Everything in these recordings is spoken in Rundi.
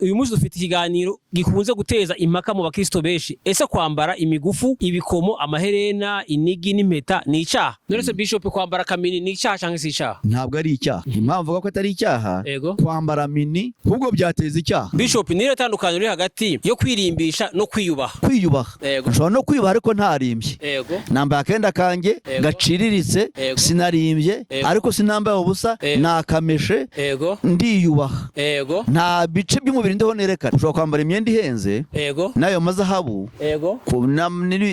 Uyu munsi dufite ikiganiro gikunze guteza impaka mu bakristo benshi. Ese kwambara imigufu, ibikomo, amaherena, inigi n'impeta ni icaha? None se bishop, kwambara kamini ni icaha canke si icaha? Ntabwo ari icyaha. Impamvu avuga ko atari icyaha, kwambara mini ahubwo byateza icyaha. Bishop, niyo tandukaniro riri hagati yo kwirimbisha no kwiyubaha? Kwiyubaha. Nshobora no kwiyubaha ariko ntarimbye. Nambaye akenda kanjye gaciriritse, sinarimbye, ariko sinambaye ubusa, nakameshe, ndiyubaha. Nta bice by'umubiri ndiho nerekana. Ushobora kwambara imyenda ihenze n'ayo mazahabu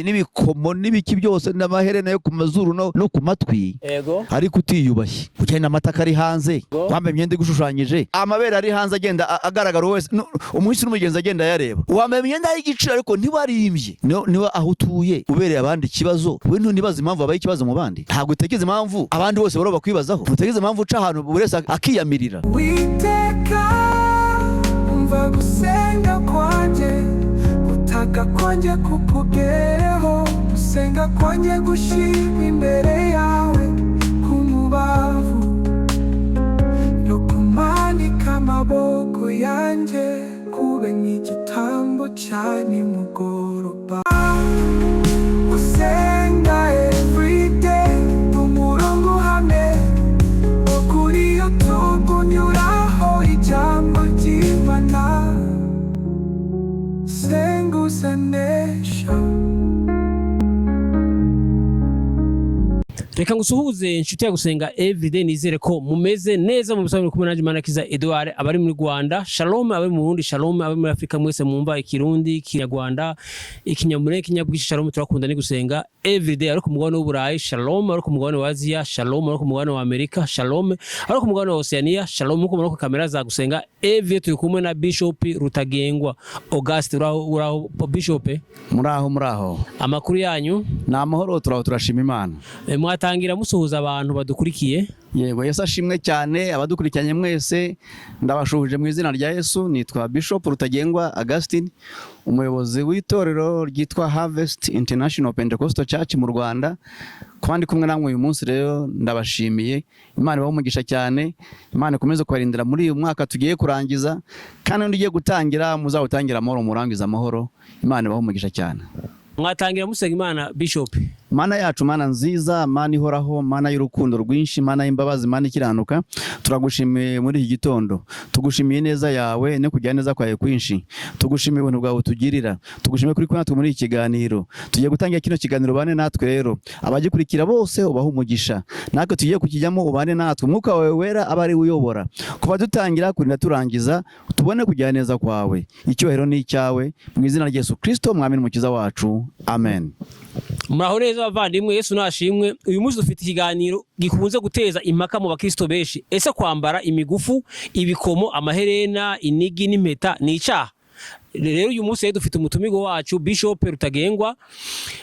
n'ibikomo n'ibiki byose n'amaherena yo ku mazuru no ku matwi, ariko utiyubashye, ugenda amataka ari hanze, wambaye imyenda igushushanyije, amabere ari hanze agenda agaragara wese, umuhisi n'umugenzi agenda ayareba, wambaye imyenda y'igiciro ariko ntiwarimbye. Niba aho utuye ubereye abandi ikibazo, we ntunibaza impamvu wabaye ikibazo mu bandi? Ntabwo utekereza impamvu abandi bose baro bakwibazaho? Ntutekereza impamvu uca ahantu buri wese akiyamirira? Uwiteka, umva gusenga kwanjye, gutaka kwanjye kukugereho, gusenga kwanjye gushima imbere yawe k'umubavu, no kumanika amaboko yanjye kube nk'igitambo cya nimugoroba. Gusenga everyday, umurongo uhamye wo kuri YouTube unyuraho ijambo ry'Imana. Senga uzanesha. Reka ngusuhuze, inshuti ya Gusenga Everyday. Nizere ko mumeze neza mu bisobanuro. Kumwe nanjye Manakiza Edouard. Abari muri Rwanda, shalom. Abari mu Burundi, shalom. Abari muri Afrika mwese mwumva Ikirundi, Ikinyarwanda, Ikinyamure, Ikinyabwishi, shalom. Turakunda ni Gusenga Everyday. Ari ku mugabane w'Uburayi, shalom. Ari ku mugabane wa Aziya, shalom. Ari ku mugabane wa Amerika, shalom. Ari ku mugabane wa Oceania, shalom. Nkuko mubona ku kamera za Gusenga Everyday, turi kumwe na Bishop Rutagengwa Auguste. Uraho, uraho Bishop? Muraho, muraho. Amakuru yanyu? Ni amahoro, turaho, turashima Imana. Mwatangira musuhuza abantu badukurikiye. Yego, Yesu ashimwe cyane. Abadukurikiranye mwese ndabashuhuje mu izina rya Yesu. Nitwa Bishop Rutagengwa Augustin, umuyobozi w'itorero ryitwa Harvest International Pentecostal Church mu Rwanda. Kuba ndi kumwe namwe uyu munsi rero ndabashimiye. Imana ibahe umugisha cyane. Imana ikomeze kubarindira muri uyu mwaka tugiye kurangiza, kandi n'undi ugiye gutangira muzawutangira amahoro, murangize amahoro. Imana ibahe umugisha cyane. Mwatangira musenga Imana, Bishop. Mana yacu, Mana nziza, Mana ihoraho, Mana y'urukundo rwinshi, Mana y'imbabazi, Mana ikiranuka, turagushimiye muri iki gitondo. Tugushimiye neza yawe no kugira neza kwawe kwinshi. Tugushimiye ubuntu bwawe utugirira. Tugushimiye kuri kumwe natwe muri iki kiganiro. Tugiye gutangira kino kiganiro, ubane natwe rero. Abagikurikira bose ubahe umugisha, natwe tugiye kukijyamo ubane natwe. Umwuka wawe wera abe ari we uyobora kuva dutangira kurinda turangiza, tubone kugira neza kwawe. Icyubahiro ni icyawe, mu izina rya Yesu Kristo, Mwami n'Umukiza wacu, amen. Muraho neza bavandimwe, Yesu nashimwe. Uyu munsi dufite ikiganiro gikunze guteza impaka mu bakristo benshi. Ese kwambara imigufu, ibikomo, amaherena, inigi n'impeta ni icaha? Rero uyu munsi rero dufite umutumirwa wacu Bishop Rutagengwa.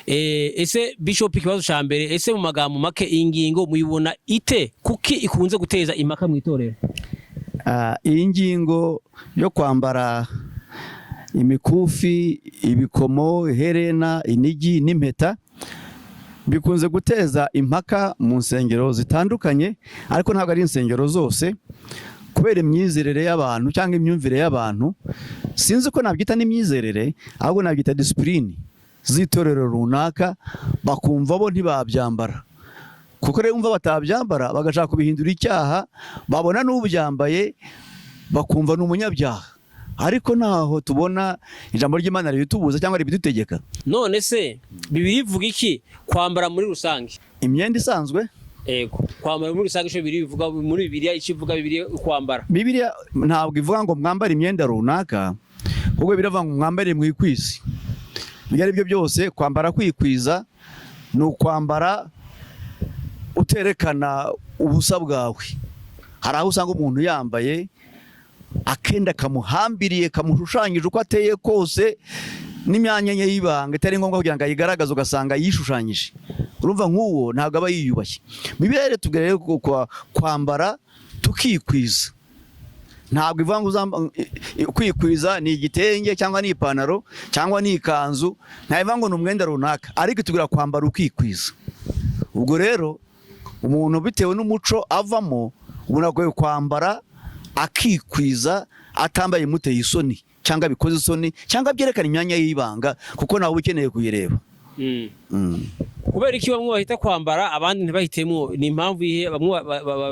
Ese Bishop, ikibazo ca mbere, ese mu magambo make iyi ngingo muyibona ite? Kuki ikunze guteza impaka mu itorero? Ah, iyi ngingo yo kwambara imikufi, ibikomo, iherena, inigi n'impeta bikunze guteza impaka mu nsengero zitandukanye, ariko ntabwo ari insengero zose, kubera imyizerere y'abantu cyangwa imyumvire y'abantu. Sinzi ko nabyita n'imyizerere, ahubwo nabyita disipurine z'itorero runaka. Bakumva bo ntibabyambara, kuko rero umva batabyambara bagashaka kubihindura icyaha, babona n'ubyambaye bakumva ni umunyabyaha, ariko ntaho tubona ijambo ry'Imana ribitubuza cyangwa ribidutegeka. None se Bibiliya ivuga iki kwambara muri rusange? Imyenda isanzwe? Ego, kwambara muri rusange, ico Bibiliya ivuga muri Bibiliya, ico ivuga Bibiliya kwambara. Bibiliya ntabwo ivuga ngo mwambare imyenda runaka, ahubwo biravuga ngo mwambare mwikwize. Ibyo ari byo byose, kwambara kwikwiza ni ukwambara uterekana ubusa bwawe. Hari aho usanga umuntu yambaye akenda kamuhambiriye, kamushushanyije uko ateye kose, n'imyanya ye y'ibanga itari ngombwa kugira ngo ayigaragaze, ugasanga yishushanyije. Urumva nk'uwo ntabwo aba yiyubashye. Bibiliya rero tubwira rero kwambara tukikwiza. Ntabwo ivuga ngo kwikwiza ni igitenge cyangwa ni ipantaro cyangwa ni ikanzu, ntabwo ivuga ngo ni umwenda runaka, ariko itubwira kwambara ukikwiza. Ubwo rero umuntu bitewe n'umuco avamo, umuntu akwiye kwambara akikwiza. atambaye imuteye isoni cyangwa bikoze isoni cyangwa byerekana imyanya y'ibanga, kuko nawe uba ukeneye kuyireba. Kubera iki bamwe bahita kwambara, abandi ntibahitemo? Ni impamvu ihe bamwe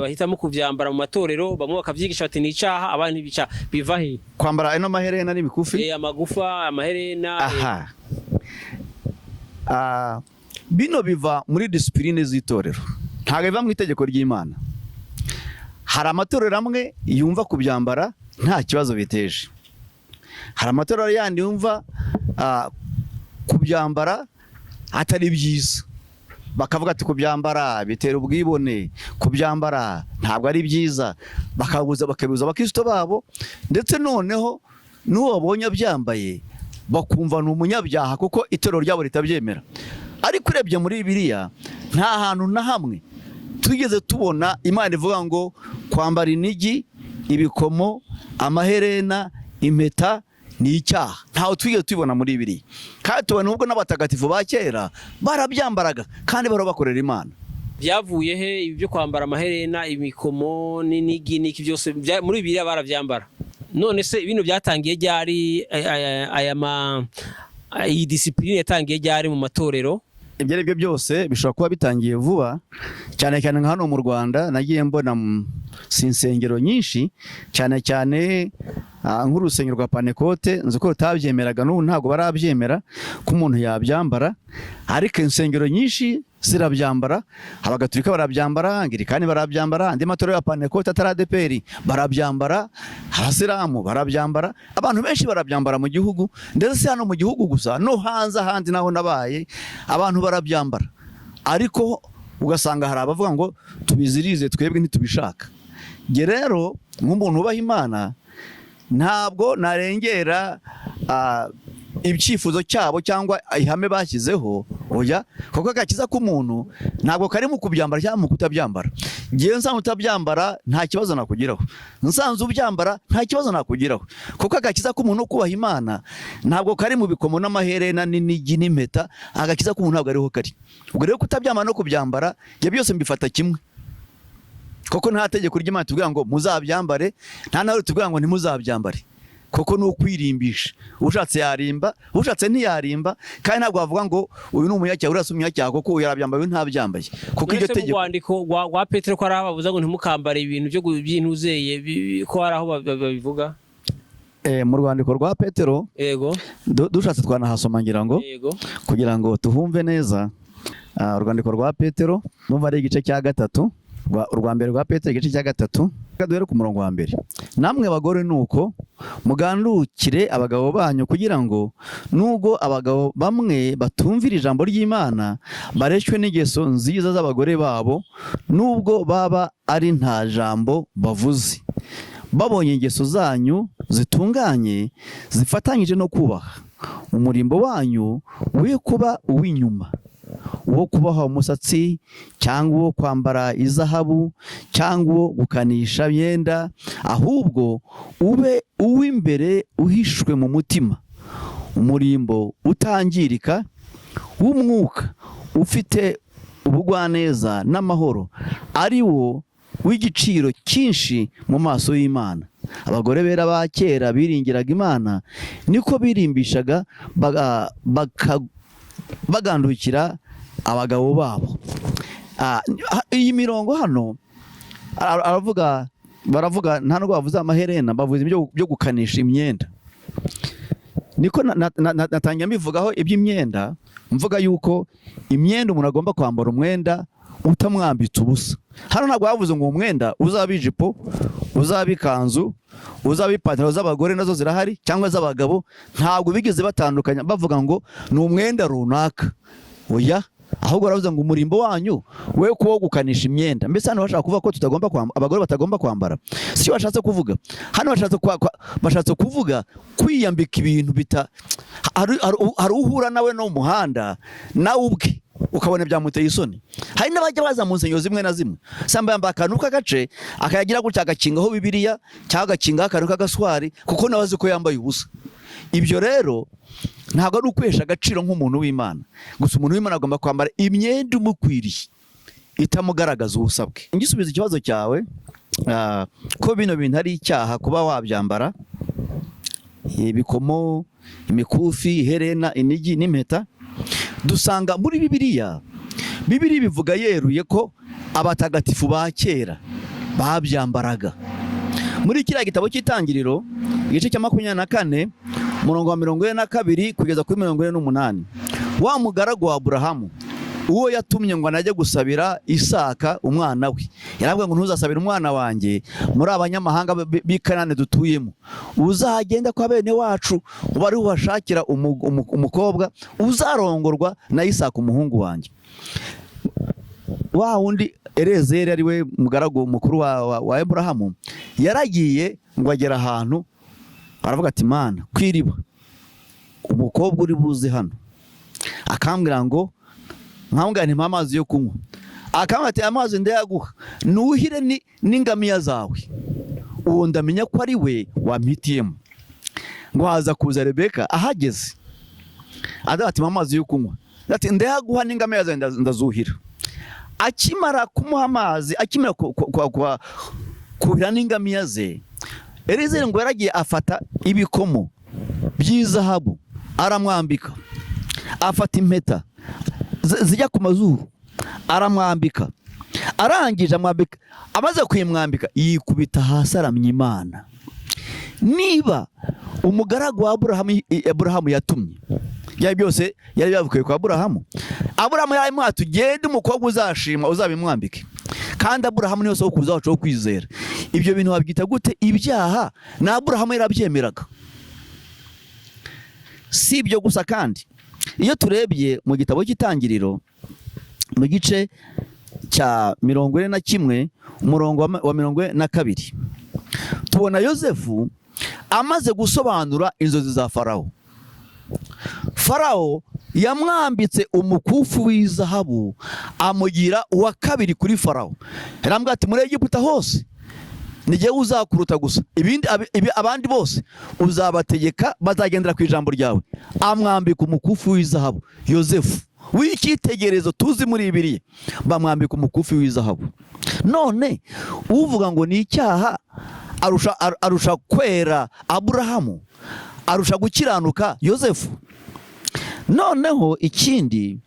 bahitamo kuvyambara mu matorero, bamwe bakavyigisha bati ni icaha, abandi ntibica? Biva he? Kwambara ano maherena n'imikufi? Amagufa, amaherena. Aha. Bino biva muri discipline z'itorero, ntabwo biva mu itegeko ry'Imana. Hari amatorero amwe yumva kubyambara nta kibazo biteje, hari amatorero yandi yumva kubyambara atari byiza, bakavuga ati kubyambara bitera ubwibone, kubyambara ntabwo ari byiza, bakabuza abakristo babo, ndetse noneho n'uwo babonye abyambaye bakumva ni umunyabyaha kuko itorero ryabo ritabyemera. Ariko urebye muri Bibiliya, nta hantu na hamwe twigeze tubona Imana ivuga ngo kwambara inigi, ibikomo, amaherena, impeta ni icyaha. Ntawe twigeze tubibona muri Bibiliya. Kandi tubona ubwo n'abatagatifu ba kera barabyambaraga kandi bahora bakorera Imana. Byavuye he ibi byo kwambara amaherena, imikomo n'inigi n'iki byose? Muri Bibiliya barabyambara. None se bino byatangiye ryari? Aya ma iyi discipline yatangiye ryari mu matorero? Ibyo ari byo byose, bishobora kuba bitangiye vuba, cyane cyane nka hano mu Rwanda nagiye mbona si insengero nyinshi, cyane cyane nk'urusengero rwa Panekote nzi ko rutabyemeraga, n'ubu ntabwo barabyemera ko umuntu yabyambara, ariko insengero nyinshi zirabyambara. Abagatulika barabyambara, Anglikani barabyambara, andi matorero ya Panekote atari ADEPR barabyambara, Abasilamu barabyambara, abantu benshi barabyambara mu gihugu. Ndetse si hano mu gihugu gusa, no hanze ahandi naho nabaye abantu barabyambara, ariko ugasanga hari abavuga ngo tubizirize, twebwe ntitubishaka. Njye rero nk'umuntu wubaha Imana ntabwo narengera ibyifuzo cyabo cyangwa ihame bashyizeho, oya, kuko agakiza k'umuntu ntabwo kari mu kubyambara cyangwa mu kutabyambara. Ngewe nsanzwe utabyambara nta kibazo nakugiraho, nsanzwe ubyambara nta kibazo nakugiraho, kuko agakiza k'umuntu kubaha Imana ntabwo kari mu bikomo n'amaherena n'inigi n'impeta. Agakiza k'umuntu ntabwo ariho kari. Ubwo rero kutabyambara no kubyambara, ibyo byose mbifata kimwe, kuko nta tegeko ry'Imana tubwira ngo muzabyambare, nta nawe tubwira ngo ntimuzabyambare, kuko ni ukwirimbisha. Ushatse yarimba, ushatse ntiyarimba, kandi ntabwo wavuga ngo uyu ni umunyacyaha, uriya si umunyacyaha kuko uyu arabyambaye, uyu ntabyambaye, kuko iryo None se mu tegeko rwandiko rwa Petero ko hari aho bavuza ngo ntimukambare ibintu byo by'intuzeye, ko hari aho babivuga? Mu rwandiko rwa Petero, Yego. dushatse twanahasoma ngira ngo kugira ngo tuhumve neza. Urwandiko rwa Petero numva ari igice cya gatatu, urwa mbere rwa Petero igice cya gatatu. Reka duhere ku murongo wa mbere. Namwe bagore nuko mugandukire abagabo banyu, kugira ngo nubwo abagabo bamwe batumvira ijambo ry'Imana bareshywe n'ingeso nziza z'abagore babo, nubwo baba ari nta jambo bavuze, babonye ingeso zanyu zitunganye zifatanyije no kubaha, umurimbo wanyu we kuba uw'inyuma, uwo kuboha umusatsi cyangwa uwo kwambara izahabu cyangwa uwo gukanisha imyenda, ahubwo ube uw'imbere uhishwe mu mutima, umurimbo utangirika w'umwuka ufite ubugwaneza n'amahoro, ari wo w'igiciro cyinshi mu maso y'Imana. Abagore bera ba kera biringiraga Imana, niko birimbishaga bagandukira abagabo babo. Iyi mirongo hano aravuga, baravuga, nta nubwo bavuze amaherena, bavuze ibyo byo gukanisha imyenda. Niko natangiye mbivugaho iby'imyenda, mvuga yuko imyenda umuntu agomba kwambara umwenda utamwambitse ubusa. Hano ntabwo bavuze ngo uwo mwenda uzaba ijipo, uzaba ikanzu, uzaba ipantaro z'abagore nazo zirahari cyangwa z'abagabo. Ntabwo bigeze batandukanya bavuga ngo ni umwenda runaka, oya, ahubwo baravuze ngo umurimbo wanyu we kuwo gukanisha imyenda. Mbese hano bashaka kuvuga ko tutagomba kwambara, abagore batagomba kwambara? Si bashatse kuvuga. Hano bashatse kuvuga kwiyambika ibintu bita hari uhura nawe no mu muhanda, nawe ubwe ukabona byamuteye isoni. Hari n'abajya baza mu nsengero zimwe na zimwe, samba yambaye akantu k'agace, akayagira gutya agakingaho Bibiliya cyangwa agakingaho akantu k'agaswari, kuko nawe azi ko yambaye ubusa. Ibyo rero ntabwo ari ukwihesha agaciro nk'umuntu w'Imana. Gusa umuntu w'Imana agomba kwambara imyenda imukwiriye itamugaragaza ubusa bwe. Ngisubiza ikibazo cyawe, ko bino bintu ari icyaha kuba wabyambara. Ibikomo, imikufi, iherena, inigi n'impeta. Dusanga muri Bibiliya, Bibiliya bivuga yeruye ko abatagatifu ba kera babyambaraga. Muri kiriya gitabo cy'Itangiriro, igice cya 24, umurongo wa 42 kugeza kuri 48, wa mugaragu wa Aburahamu, uwo yatumye ngo anajye gusabira Isaka umwana we, yarabwiye ngo: "Ntuzasabire umwana wanjye muri abanyamahanga b'i Kanani dutuyemo. Uzagenda kwa bene wacu, uba ari ubashakira umukobwa uzarongorwa na Isaka umuhungu wanjye." Wa wundi Elezeri, ari we mugaragu mukuru wa Aburahamu, yaragiye ngo agera ahantu aravuga ati: "Mana, ku iriba umukobwa uri buze hano akambwira ngo, nkambwira nti mpa amazi yo kunywa, akambwira ati amazi ndayaguha, nuhire n'ingamiya zawe, uwo ndamenya ko ari we wampitiyemo." Ngo haza kuza Rebeka, ahageze aravuga ati: "Mpa amazi yo kunywa." Ati: "Ndayaguha, n'ingamiya zawe ndazuhira." Akimara kumuha amazi, akimara kuhira n'ingamiya ze, Elizeri ngo yaragiye afata ibikomo by'izahabu aramwambika, afata impeta zijya ku mazuru aramwambika. Arangije amwambika, amaze kuyimwambika yikubita hasi aramya Imana. Niba umugaragu wa Aburahamu, Aburahamu yatumye, byari byose yari yavuye kwa Aburahamu, Aburahamu yaramuhaye, "Tugende, umukobwa uzashima uzabimwambike." Kandi Aburahamu niwe sokuruza wacu wo kwizera. Ibyo bintu wabyita gute ibyaha na Aburahamu yarabyemeraga? Si ibyo gusa kandi, iyo turebye mu gitabo cy'Itangiriro, mu gice cya 41, umurongo wa 42, tubona Yosefu amaze gusobanura inzozi za Farawo. Farawo yamwambitse umukufi w'izahabu, amugira uwa kabiri kuri Farawo. Yarambwira ati: "Muri Egiputa hose ni jyewe uzakuruta gusa, ibindi abandi bose uzabategeka, bazagendera ku ijambo ryawe." Amwambika umukufi w'izahabu. Yosefu w'icyitegererezo tuzi muri Bibiliya, bamwambika umukufi w'izahabu. None uvuga ngo ni icyaha arusha kwera Aburahamu? Arusha gukiranuka Yosefu? Noneho ikindi,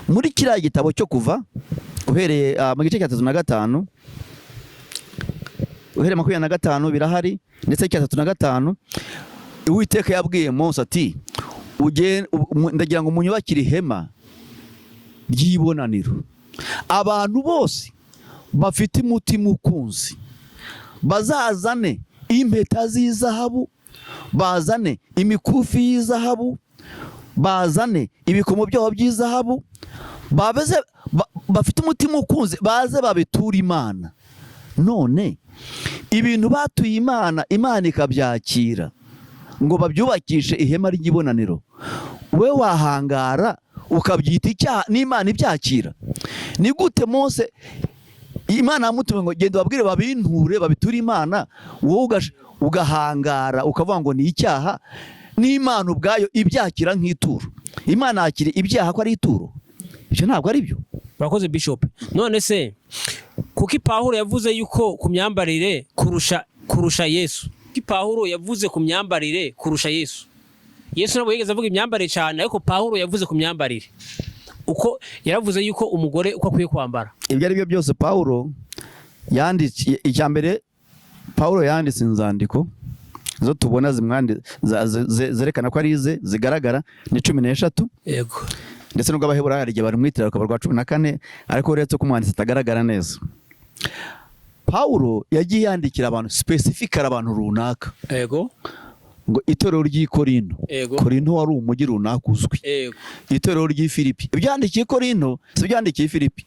muri kiriya gitabo cyo Kuva, uhereye mu gice cya 35, uhereye 25 birahari, ndetse cya 35, Uwiteka yabwiye Mose ati: "Ndagira ngo munyubakire ihema ry'ibonaniro. Abantu bose bafite umutima ukunze bazazane impeta z'izahabu, bazane imikufi y'izahabu, bazane ibikomo byabo by'izahabu, babeze bafite umutima ukunze baze babiture Imana." None ibintu batuye Imana, Imana ikabyakira ngo babyubakishe ihema ry'ibonaniro, we wahangara ukabyita icyaha n'Imana ibyakira? Ni gute Mose Imana yamutumye ngo: "Genda ubabwire babinture, babiture Imana," wowe ugahangara ukavuga ngo ni icyaha, n'Imana ubwayo ibyakira nk'ituro? Imana yakira ibyaha ko ari ituro? Ibyo ntabwo ari byo. Urakoze, Bishop. None se kuki Pawulo yavuze yuko ku myambarire kurusha Yesu? Kuki Pawulo yavuze ku myambarire kurusha Yesu? Yesu ntabwo yigeze avuga imyambarire cyane, ariko Pawulo yavuze ku myambarire, uko yaravuze yuko umugore uko akwiye kwambara. Ibyo ari byo byose, Pawulo yanditse, icya mbere, Pawulo yanditse inzandiko zo tubona zerekana ko ari ize zigaragara ni 13. Ndetse nubwo Abaheburayo hari igihe barimwitira rukaba rwa 14, ariko uretse ko umwanditsi atagaragara neza, Pawulo yagiye yandikira abantu specifically, abantu runaka, ngo itorero ry'i Korinto. Korinto wari umujyi runaka uzwi. Itorero ry'i Filipi. Ibyo yandikiye i Korinto si ibyo yandikiye i Filipi.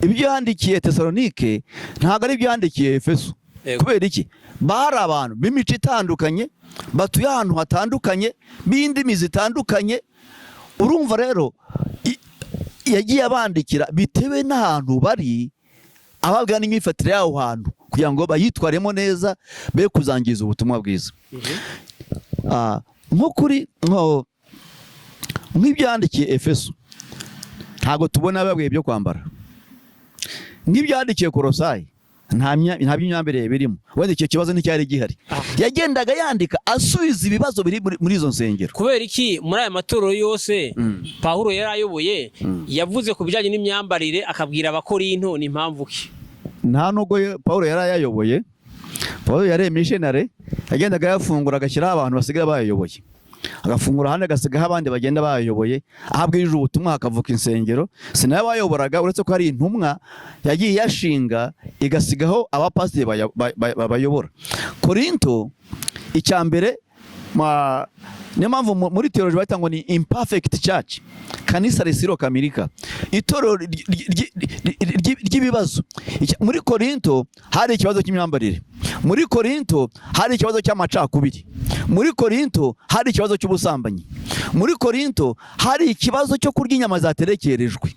Ibyo yandikiye Tesalonike ntabwo ari ibyo yandikiye Efeso. Kubera iki? Bari abantu b'imico itandukanye, batuye ahantu hatandukanye, b'indimi zitandukanye. Urumva rero, yagiye abandikira bitewe n'ahantu bari, ababwira n'imyifatire y'aho hantu kugira ngo bayitwaremo neza, be kuzangiza ubutumwa bwiza. Nko kuri nk'ibyo yandikiye Efeso ntabwo tubona babwiye ibyo kwambara. Nk'ibyo yandikiye Korosayi. Nta by'imyambarire birimo. Wenda icyo kibazo nticyari gihari. Yagendaga yandika asubiza ibibazo biri muri izo nsengero. Kubera iki muri aya matorero yose Pawulo yari ayoboye yavuze ku bijyanye n'imyambarire, akabwira Abakorinto? Ni impamvu ki? Nta nubwo Pawulo yari ayayoboye. Pawulo yari missionary, yagendaga yafungura agashyiraho abantu basigaye bayayoboye, agafungura ahandi agasigaho abandi bagenda bayayoboye. Aho abwirije ubutumwa hakavuka insengero. Si nawe wayoboraga, uretse ko hari intumwa yagiye iyashinga igasigaho abapasiteri bayobora. Korinto icya mbere niyo mpamvu muri theology bahita ngo ni imperfect church, kanisa lisilokamilika, itorero ry'ibibazo. Muri Korinto hari ikibazo cy'imyambarire, muri Korinto hari ikibazo cy'amacakubiri, muri Korinto hari ikibazo cy'ubusambanyi, muri Korinto hari ikibazo cyo kurya inyama zaterekerejwe.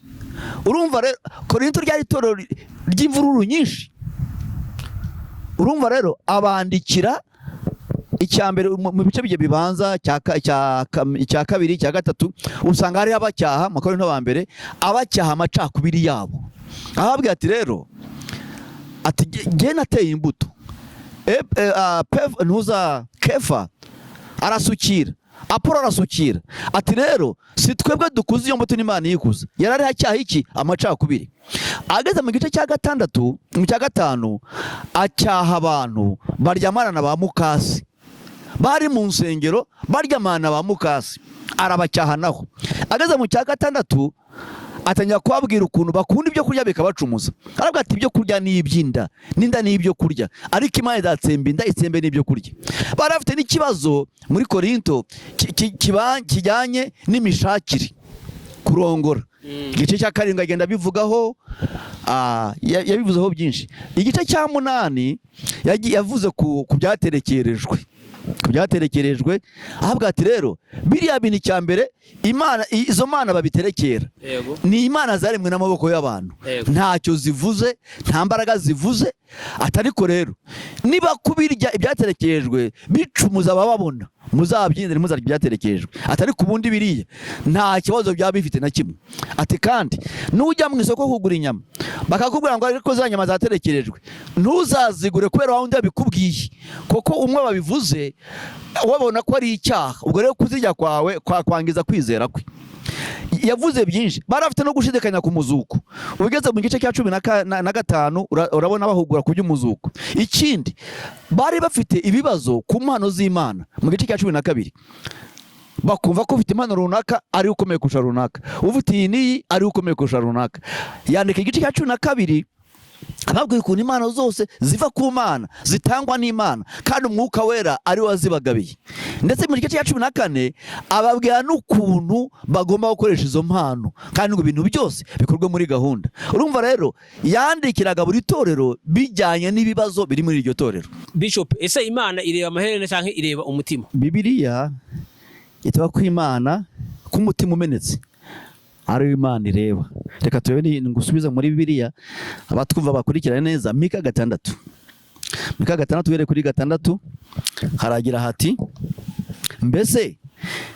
Urumva rero, Korinto ryari itorero ry'imvururu nyinshi. Urumva rero, abandikira icya mbere mu bice bigiye bibanza, icya kabiri, icya gatatu, usanga hariho abacyaha. Mu Korinto ba mbere abacyaha amacakubiri yabo, ababwira ati rero, ati "Jye nateye imbuto, ntuza Kefa arasukira, Apolo arasukira." Ati rero si twebwe dukuze iyo mbuto, n'Imana iyikuza. Yari ariho acyaha iki? Amacakubiri. Ageze mu gice cya gatandatu, mu cya gatanu, acyaha abantu baryamana na ba mukasi, bari mu nsengero baryamana na ba mukasi, arabacyaha naho. Ageze mu cya gatandatu atangira kubabwira ukuntu bakunda ibyo kurya bikabacumuza. Aravuga ati ibyo kurya ni iby'inda, n'inda ni ibyo kurya, ariko Imana izatsemba inda, itsembe n'ibyo kurya. Bari bafite n'ikibazo muri Korinto kijyanye n'imishakire, kurongora. Igice cya karindwi agenda abivugaho, yabivuzeho byinshi. Igice cya munani yavuze ku byaterekerejwe, ku byaterekerejwe, ahabwa ati rero biriya bintu, icya mbere, Imana, izo mana babiterekera ni imana zaremwe n'amaboko y'abantu, ntacyo zivuze, nta mbaraga zivuze. Ati ariko rero niba kubirya ibyaterekejwe bicumuza abababona, muzabyindire, muzarya ibyaterekejwe. Ati ariko ubundi biriya nta kibazo byaba bifite na kimwe. Ati kandi nujya mu isoko kugura inyama, bakakubwira ngo ariko za nyama zaterekerejwe, ntuzazigure kubera wa wundi yabikubwiye, kuko umwe babivuze wabona ko ari icyaha, ubwo rero kuzirya kwawe kwakwangiza kwizera kwe. Yavuze byinshi. Bari bafite no gushidikanya ku muzuko. Ugeze mu gice cya cumi na gatanu urabona bahugura ku by'umuzuko. Ikindi, bari bafite ibibazo ku mpano z'Imana mu gice cya 12, bakumva ko ufite impano runaka ari ukomeye kurusha runaka, ufite iyi n'iyi ari ukomeye kurusha runaka. Yandika igice cya 12 ababwira ukuntu impano zose ziva ku Mana, zitangwa n'Imana, kandi Umwuka Wera ari we wazibagabiye. Ndetse mu gice cya 14 ababwira n'ukuntu bagomba gukoresha izo mpano, kandi ngo ibintu byose bikorwe muri gahunda. Urumva rero, yandikiraga buri torero bijyanye n'ibibazo biri muri iryo torero. Bishop, ese Imana ireba amaherena cyangwa ireba umutima? Bibiliya itaba ko Imana, ko umutima umenetse ari Imana ireba. Reka turebe, ngusubize muri Bibiliya, abatwumva bakurikirane neza. Mika 6, Mika 6, uhereye kuri 6, haragira hati: "Mbese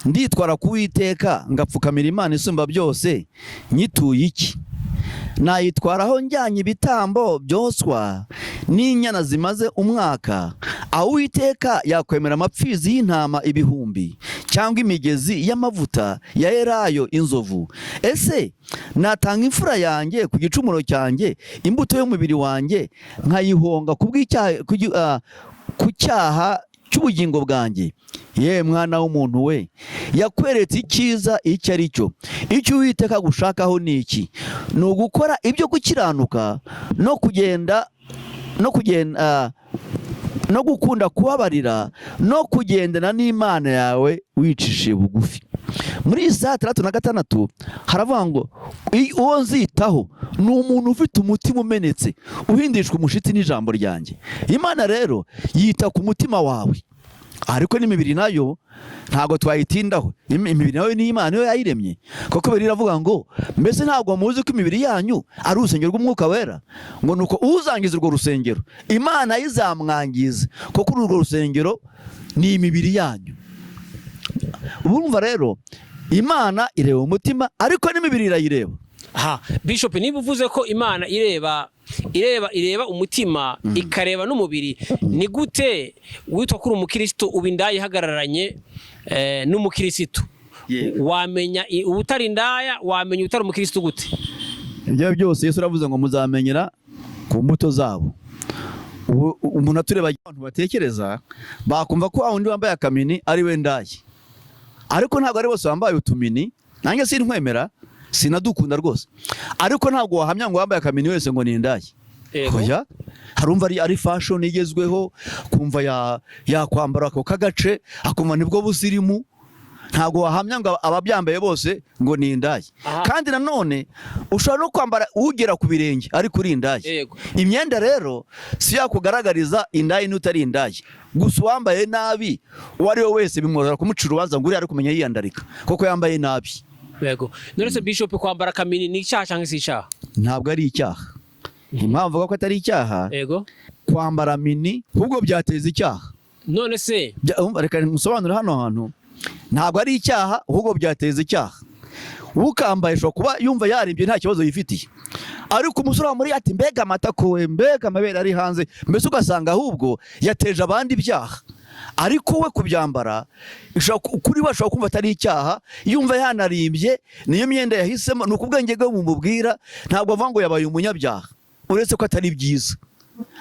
nditwara ku Uwiteka ngapfukamira Imana isumba byose nyituye iki? Nayitwaraho njyanye ibitambo byoswa n'inyana zimaze umwaka? Aho Uwiteka yakwemera amapfizi y'intama ibihumbi, cyangwa imigezi y'amavuta ya elayo inzovu? Ese natanga imfura yanjye ku gicumuro cyanjye, imbuto y'umubiri wanjye nkayihonga ku bw'icyaha, ku cyaha cy'ubugingo bwanjye? Ye mwana w'umuntu we, yakweretse icyiza icyo ari cyo. Icyo Uwiteka agushakaho ni iki: Ni ugukora ibyo gukiranuka, no kugenda no gukunda kubabarira, no kugendana n'Imana yawe wicishije bugufi." Muri Isaya 66 haravuga ngo uwo nzitaho ni umuntu ufite umutima umenetse, uhindishwa umushitsi n'ijambo ryanjye. Imana rero yita ku mutima wawe, ariko n'imibiri nayo ntabwo twayitindaho. Imibiri nayo ni Imana niyo yayiremye, kuko Bibiliya iravuga ngo mbese ntabwo muzi ko imibiri yanyu ari urusengero rw'Umwuka Wera? Ngo nuko uzangiza urwo rusengero, Imana izamwangiza, kuko urwo rusengero ni imibiri yanyu. Urumva rero, Imana ireba umutima, ariko n'imibiri irayireba. Aha Bishop, niba uvuze ko Imana ireba ireba umutima, ikareba n'umubiri, ni gute witwa ko uri umukirisitu uba indaya ihagararanye n'umukirisitu? Wamenya utari indaya, wamenya utari umukirisitu gute? Ibyo byose Yesu aravuze ngo muzamenyera ku mbuto zabo. Ubu umuntu atureba, abantu batekereza bakumva ko wa wundi wambaye akamini ari we ndaya, ariko ntabwo ari bose bambaye utumini. Nanjye sinkwemera, sinadukunda rwose, ariko ntabwo wahamya ngo wambaye akamini wese ngo ni indaya. Oya, harumva ari fashion igezweho, kumva yakwambara ako kagace, akumva nibwo busirimu. Ntabwo wahamya ngo ababyambaye bose ngo ni indaya. Kandi nanone ushobora no kwambara ugera ku birenge ariko uri indaya. Imyenda rero si yakugaragariza indaya n'utari indaya. Gusa uwambaye nabi uwo ari we wese bimworohera kumucira urubanza ngo uriya ari kumenya yiyandarika kuko yambaye nabi. Yego. None se bishop, kwambara akamini ni icyaha cyangwa si icyaha? Ntabwo ari icyaha. Impamvu avuga ko atari icyaha, kwambara mini ahubwo byateza icyaha. None se Umva, reka musobanure hano hantu. Ntabwo ari icyaha, ahubwo byateza icyaha. Ukambaye ashobora kuba yumva yarimbye, nta kibazo yifitiye, ariko umusore wamuri ati: "Mbega amatako we, mbega amabere ari hanze!" Mbese ugasanga ahubwo yateje abandi ibyaha. Ariko we kubyambara kuri we ashobora kumva atari icyaha, yumva yanarimbye, niyo myenda yahisemo, ni uko ubwenge bwe bumubwira. Ntabwo avuga ngo yabaye umunyabyaha, uretse ko atari byiza,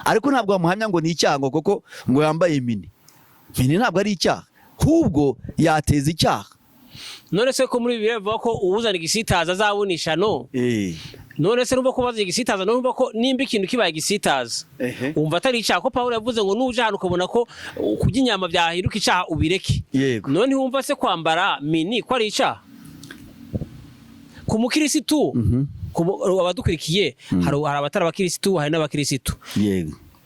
ariko ntabwo bamuhamya ngo ni icyaha ngo kuko ngo yambaye mini. Mini ntabwo ari icyaha, ahubwo yateza icyaha. None se ko muri Bibiliya bivuga ko uwuzana igisitaza azabona ishano? None se numva ko bazanye igisitaza, numva ko nimba ikintu kibaye igisitaza, wumva atari icyaha, ko Pawulo yavuze ngo nuja ahantu ukabona ko kurya inyama byahinduka icyaha, ubireke? Yego. None ntiwumva se kwambara mini ko ari icyaha ku mukirisitu? Abadukurikiye, hari abatari abakirisitu, hari n'abakirisitu.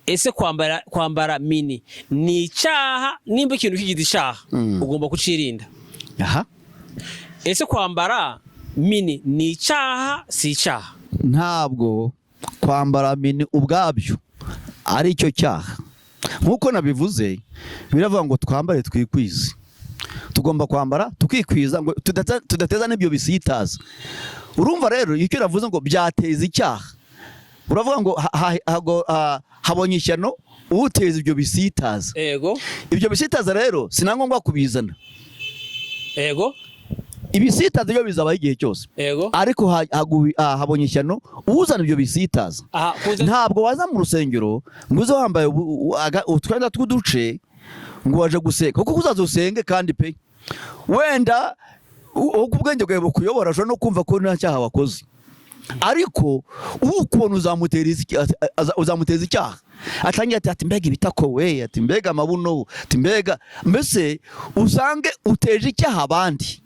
Ese kwambara mini ni icyaha? Nimba ikintu kigize icyaha, ugomba kucirinda. Ese kwambara mini ni icyaha, si icyaha? Ntabwo kwambara mini ubwabyo ari cyo cyaha. Nk'uko nabivuze, biravuga ngo twambare twikwize. Tugomba kwambara tukikwiza ngo tudateza n'ibyo bisitaza. Urumva rero, icyo navuze ngo byateza icyaha, uravuga ngo habonye ishyano uteza ibyo bisitaza. Ibyo bisitaza rero si na ngombwa kubizana. Ibisitaza byo bizabaho igihe cyose, ariko habonye ishyano uzana ibyo bisitaza. Aha kuza. Ntabwo waza mu rusengero ngo uze wambaye utwenda tw'uduce ngo waje gusenga, kuko uzaza usenge kandi pe wenda uko ubwenge bwawe bukuyobora ashobora no kumva ko nta cyaha wakoze, ariko ukubona uzamuteza icyaha. Atangiye ati: "Mbega ibitako we," ati: "Mbega amabuno," ati: "Mbega." Mbese usange uteje icyaha abandi,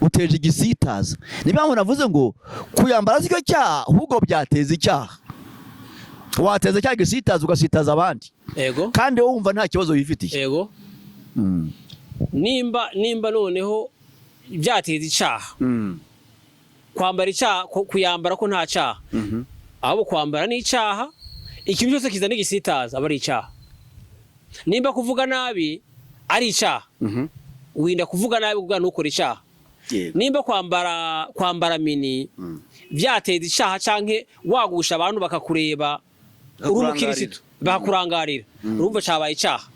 uteje igisitaza. Niyo mpamvu navuze ngo kuyambara si cyo cyaha, ahubwo byateza icyaha. Wateza cya gisitaza, ugasitaza abandi, kandi wowe wumva nta kibazo wifitiye. Nimba noneho byateza icyaha kwambara icyaha, kuyambara ko nta cyaha, ahubwo kwambara ni icyaha. Ikintu cyose kizana igisitaza aba ari icyaha. Nimba kuvuga nabi ari icyaha, wirinda kuvuga nabi kugira ntukore icyaha. Nimba kwambara mini byateza icyaha, canke wagusha abantu bakakureba uri umukirisitu bakakurangarira, urumva cyabaye icyaha.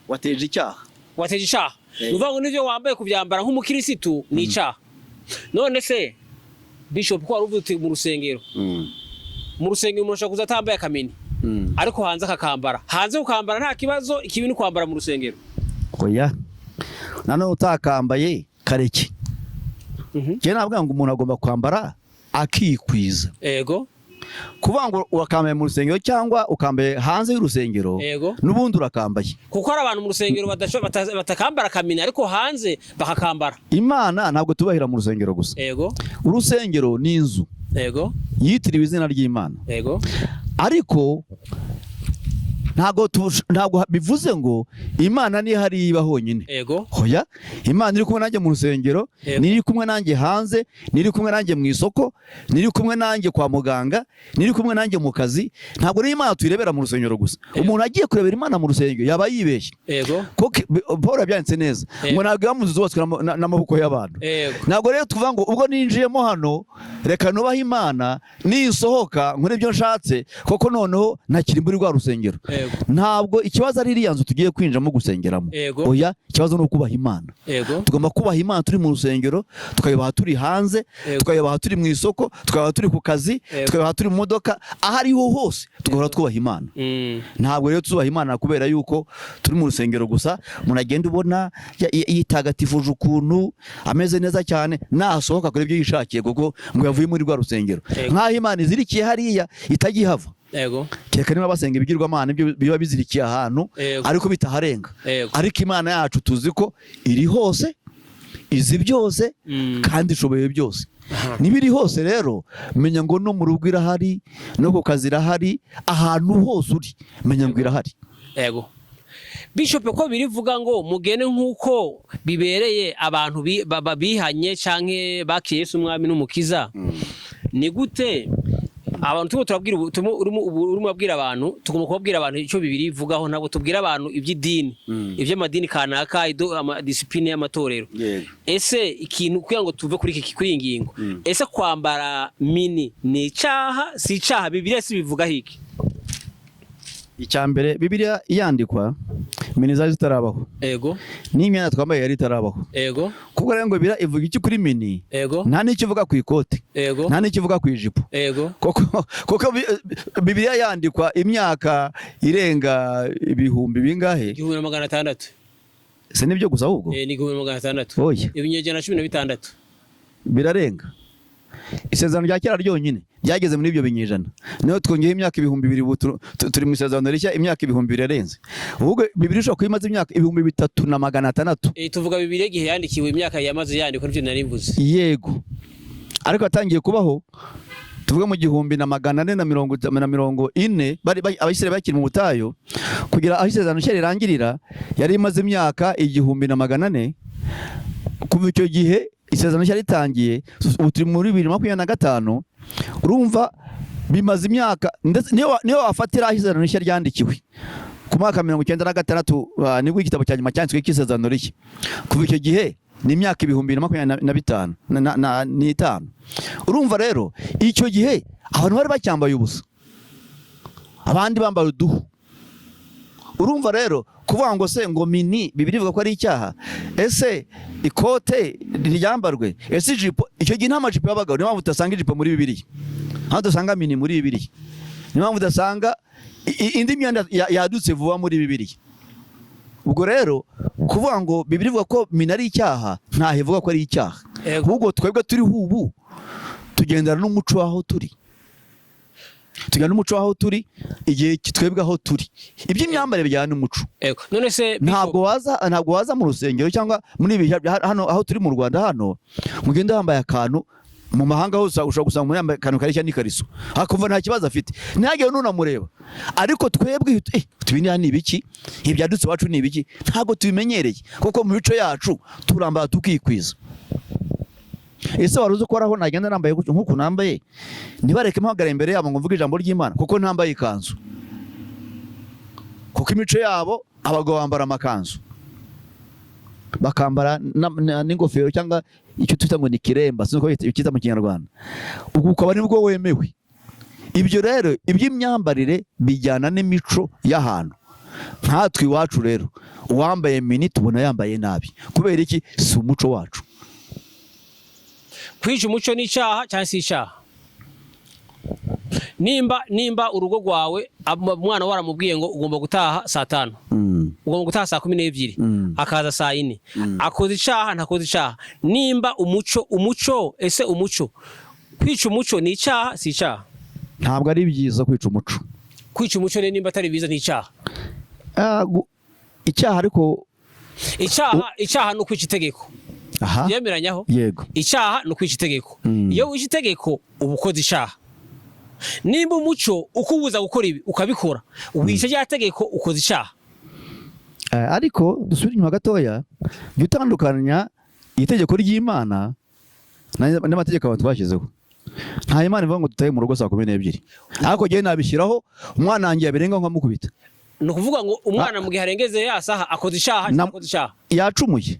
Wateje icyaha. Wateje icyaha. Ni ukuvuga ngo n'ibyo wambaye, kubyambara nk'umukirisitu ni icyaha. None se bishop, ko wari uvuze uti mu rusengero umuntu ashobora kuza atambaye akamini, ariko hanze akakambara, hanze kukambara nta kibazo, ikibi ni kwambara mu rusengero? Oya, nanone utakambaye kareke. Njye navuga ngo umuntu agomba kwambara akikwiza. Kuvuga ngo urakambaye mu rusengero cyangwa ukambaye hanze y'urusengero, n'ubundi urakambaye. Kuko hari abantu mu rusengero batakambara akamini, ariko hanze bakakambara. Imana ntabwo tubahira mu rusengero gusa. Urusengero ni inzu yitiriwe izina ry'Imana, ariko ntabwo bivuze ngo Imana niyo hari iba honyine. Hoya, Imana iri kumwe nanjye mu rusengero, niri kumwe nanjye hanze, niri kumwe nanjye mu isoko, niri kumwe nanjye kwa muganga, niri kumwe nanjye mu kazi. Ntabwo rero Imana tuyirebera mu rusengero gusa. Umuntu agiye kurebera Imana mu rusengero yaba yibeshye. Kuko Paul yabyanditse neza ngo ntabwo iba mu nzu zubatswe n'amaboko y'abantu. Ntabwo rero tuvuga ngo ubwo ninjiyemo hano reka nubahe Imana, nisohoka nkore ibyo nshatse, koko noneho ntakiri muri rwa rusengero. Ntabwo ikibazo ari iriya nzu tugiye kwinjiramo gusengeramo. Oya, ikibazo ni ukubaha Imana. Tugomba kubaha Imana turi mu rusengero, tukayubaha turi hanze, tukayubaha turi mu isoko, tukayubaha turi ku kazi, tukayubaha turi mu modoka, aho ariho hose tugahora twubaha Imana. Ntabwo rero tuzubaha Imana kubera yuko turi mu rusengero gusa. Umuntu agenda ubona yitagatifuje ukuntu ameze neza cyane, nasohoka akora ibyo yishakiye kuko ngo yavuye muri rwa rusengero, nk'aho Imana izirikiye hariya itajya. Kereka niba basenga ibigirwamana, ibyo biba bizirikiye ahantu, ariko bitaharenga. Ariko Imana yacu tuzi ko iri hose, izi byose, kandi ishoboye byose. Niba iri hose rero, menya ngo no mu rugo irahari, no ku kazi irahari, ahantu hose uri menya ngo irahari. Yego Bishop, ko birivuga ngo mugene nk'uko bibereye abantu bihanye canke bakiriye Yesu umwami n'umukiza, ni gute abantu turimo turabwira ubu, urimo urabwira abantu, tugomba kubabwira abantu icyo Bibiliya ivugaho. Ntabwo tubwira abantu iby'idini, iby'amadini kanaka, amadisipline y'amatorero. Ese ikintu kugira ngo tuve kuri iyi ngingo, ese kwambara mini ni icaha, si icaha? Bibiliya si bivugaho iki? Icya mbere, Bibiliya yandikwa mini zari zitarabaho, n'imyenda twambaye yari itarabaho. Kuko rero ngo Bibiliya ivuga iki kuri mini? Nta n'icyo ivuga ku ikote, nta n'icyo ivuga ku ijipo. Koko Bibiliya yandikwa imyaka irenga ibihumbi bingahe? 1600. Se nibyo gusa ahubwo? Eh, ni 1600. Oya. Ibinyejana 16. Birarenga. Isezerano rya kera ryonyine ryageze muri ibyo binyejana, niho twongeyeho imyaka 2000. Ubu turi mu isezerano rishya, imyaka 2000 yarenze. Ubwo Bibiliya ishobora kuba imaze imyaka 3600. Eh, tuvuga Bibiliya igihe yandikiwe, imyaka yamaze yandikwa, nivyo nari mvuze. Yego, ariko yatangiye kubaho tuvuge mu 1440, Abisirayeli bakiri mu butayu, kugira aho isezerano rishya rirangirira yari imaze imyaka 1400. Kuva icyo gihe isezerano rishya ritangiye, ubu turi muri 2025, urumva bimaze imyaka. Ndetse niyo wafatira aho isezerano rishya ryandikiwe ku mwaka 96, nibwo igitabo cya nyuma cyanditswe cy'isezerano rishya. Kuva icyo gihe ni imyaka 2025 n'itanu. Urumva rero icyo gihe abantu bari bacyambaye ubusa, abandi bambaye uduhu. Urumva rero kuvuga ngo se ngo mini Bibiliya ivuga ko ari icyaha, ese ikote ryambarwe, ese ijipo? Icyo gihe nta majipo y'abagabo. Niyo mpamvu udasanga ijipo muri Bibiliya, ntabwo udasanga mini muri Bibiliya, niyo mpamvu udasanga indi myenda yadutse vuba muri Bibiliya. Ubwo rero kuvuga ngo Bibiliya ivuga ko mini ari icyaha, ntaho ivuga ko ari icyaha. Ahubwo twebwe turiho ubu tugendana n'umuco w'aho turi, tugendana n'umuco w'aho turi, igihe twebwe aho turi iby'imyambarire bijyana n'umuco. Ego. None se Bishop, Ntabwo waza mu rusengero cyangwa muri ibi hano aho turi mu Rwanda hano mugende wambaye akantu. Mu mahanga hose ushobora gusanga umuntu yambaye akantu kareshya n'ikariso, akumva nta kibazo afite, ntihagire n'unamureba. Ariko twebwe tubi ni ibiki, ibyadutse iwacu ni ibiki? Ntabwo tubimenyereye, kuko mu mico yacu turambara tukikwiza. Ese wari uzi ko hari aho nagenda nambaye gutyo nk'uku nambaye, ntibareke mpagarara imbere yabo ngo mvuge ijambo ry'Imana kuko ntambaye ikanzu? Kuko imico yabo abagabo bambara amakanzu, bakambara n'ingofero cyangwa icyo twita ngo ni kiremba, sinzi uko cyita mu Kinyarwanda, ubwo ukaba nibwo wemewe. Ibyo rero iby'imyambarire bijyana n'imico y'ahantu. Nkatwe iwacu rero uwambaye mini tubona yambaye nabi. Kubera iki? Si umuco wacu. Kwica umuco ni icyaha cyangwa si icyaha? Nimba urugo rwawe umwana waramubwiye ngo ugomba gutaha saa 5, ugomba gutaha saa 12, akaza saa 4, akoze icyaha, ntakoze icyaha? Nimba umuco, ese umuco, kwica umuco ni icyaha, si icyaha? Ntabwo ari byiza kwica umuco. Kwica umuco rero nimba atari byiza, ni icyaha? Ah, icyaha ariko Icyaha ni ukwica itegeko. Aha. Yemeranyaho? Yego. Icyaha ni ukwica itegeko. Iyo wishe itegeko uba ukoze icyaha. Nimba umuco ukubuza gukora ibi ukabikora, wishe rya tegeko, ukoze icyaha. Ariko dusubire inyuma gatoya, jya utandukanya itegeko ry'Imana n'amategeko abantu twashyizeho. Nta Imana ivuga ngo dutahe mu rugo saa 12, ariko njyewe nabishyiraho, umwana wanjye yabirengaho nkamukubita. Ni ukuvuga ngo umwana mu gihe arengeze ya saha akoze icaha akoze icaha? Yacumuye.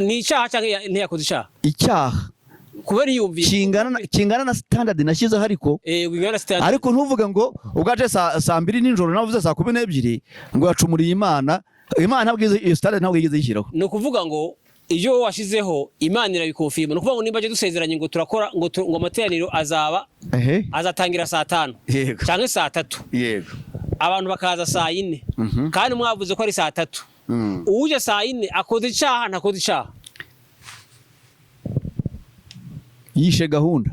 Ni icaha canke ntiyakoze icaha? Icyaha. Kubera yiyumviye. Kingana na standard nashyizeho, ariko Wingana na standard. Ariko ntuvuge ngo ubwaje saa 2 nijoro, navuze saa 12, ngo yacumuriye Imana. Imana ntabwo iyo standard ntabwo yigeze yishyiraho. Ni ukuvuga ngo ibyo washizeho Imana irabikonfirma. Ni ukuvuga ngo nimba aje dusezeranye ngo turakora ngo amateraniro azaba azatangira saa 5 cyangwa saa 3, abantu bakaza saa 4 kandi mwavuze ko ari saa 3, uje saa 4 akoze icyaha, ntakoze icyaha? Yishe gahunda.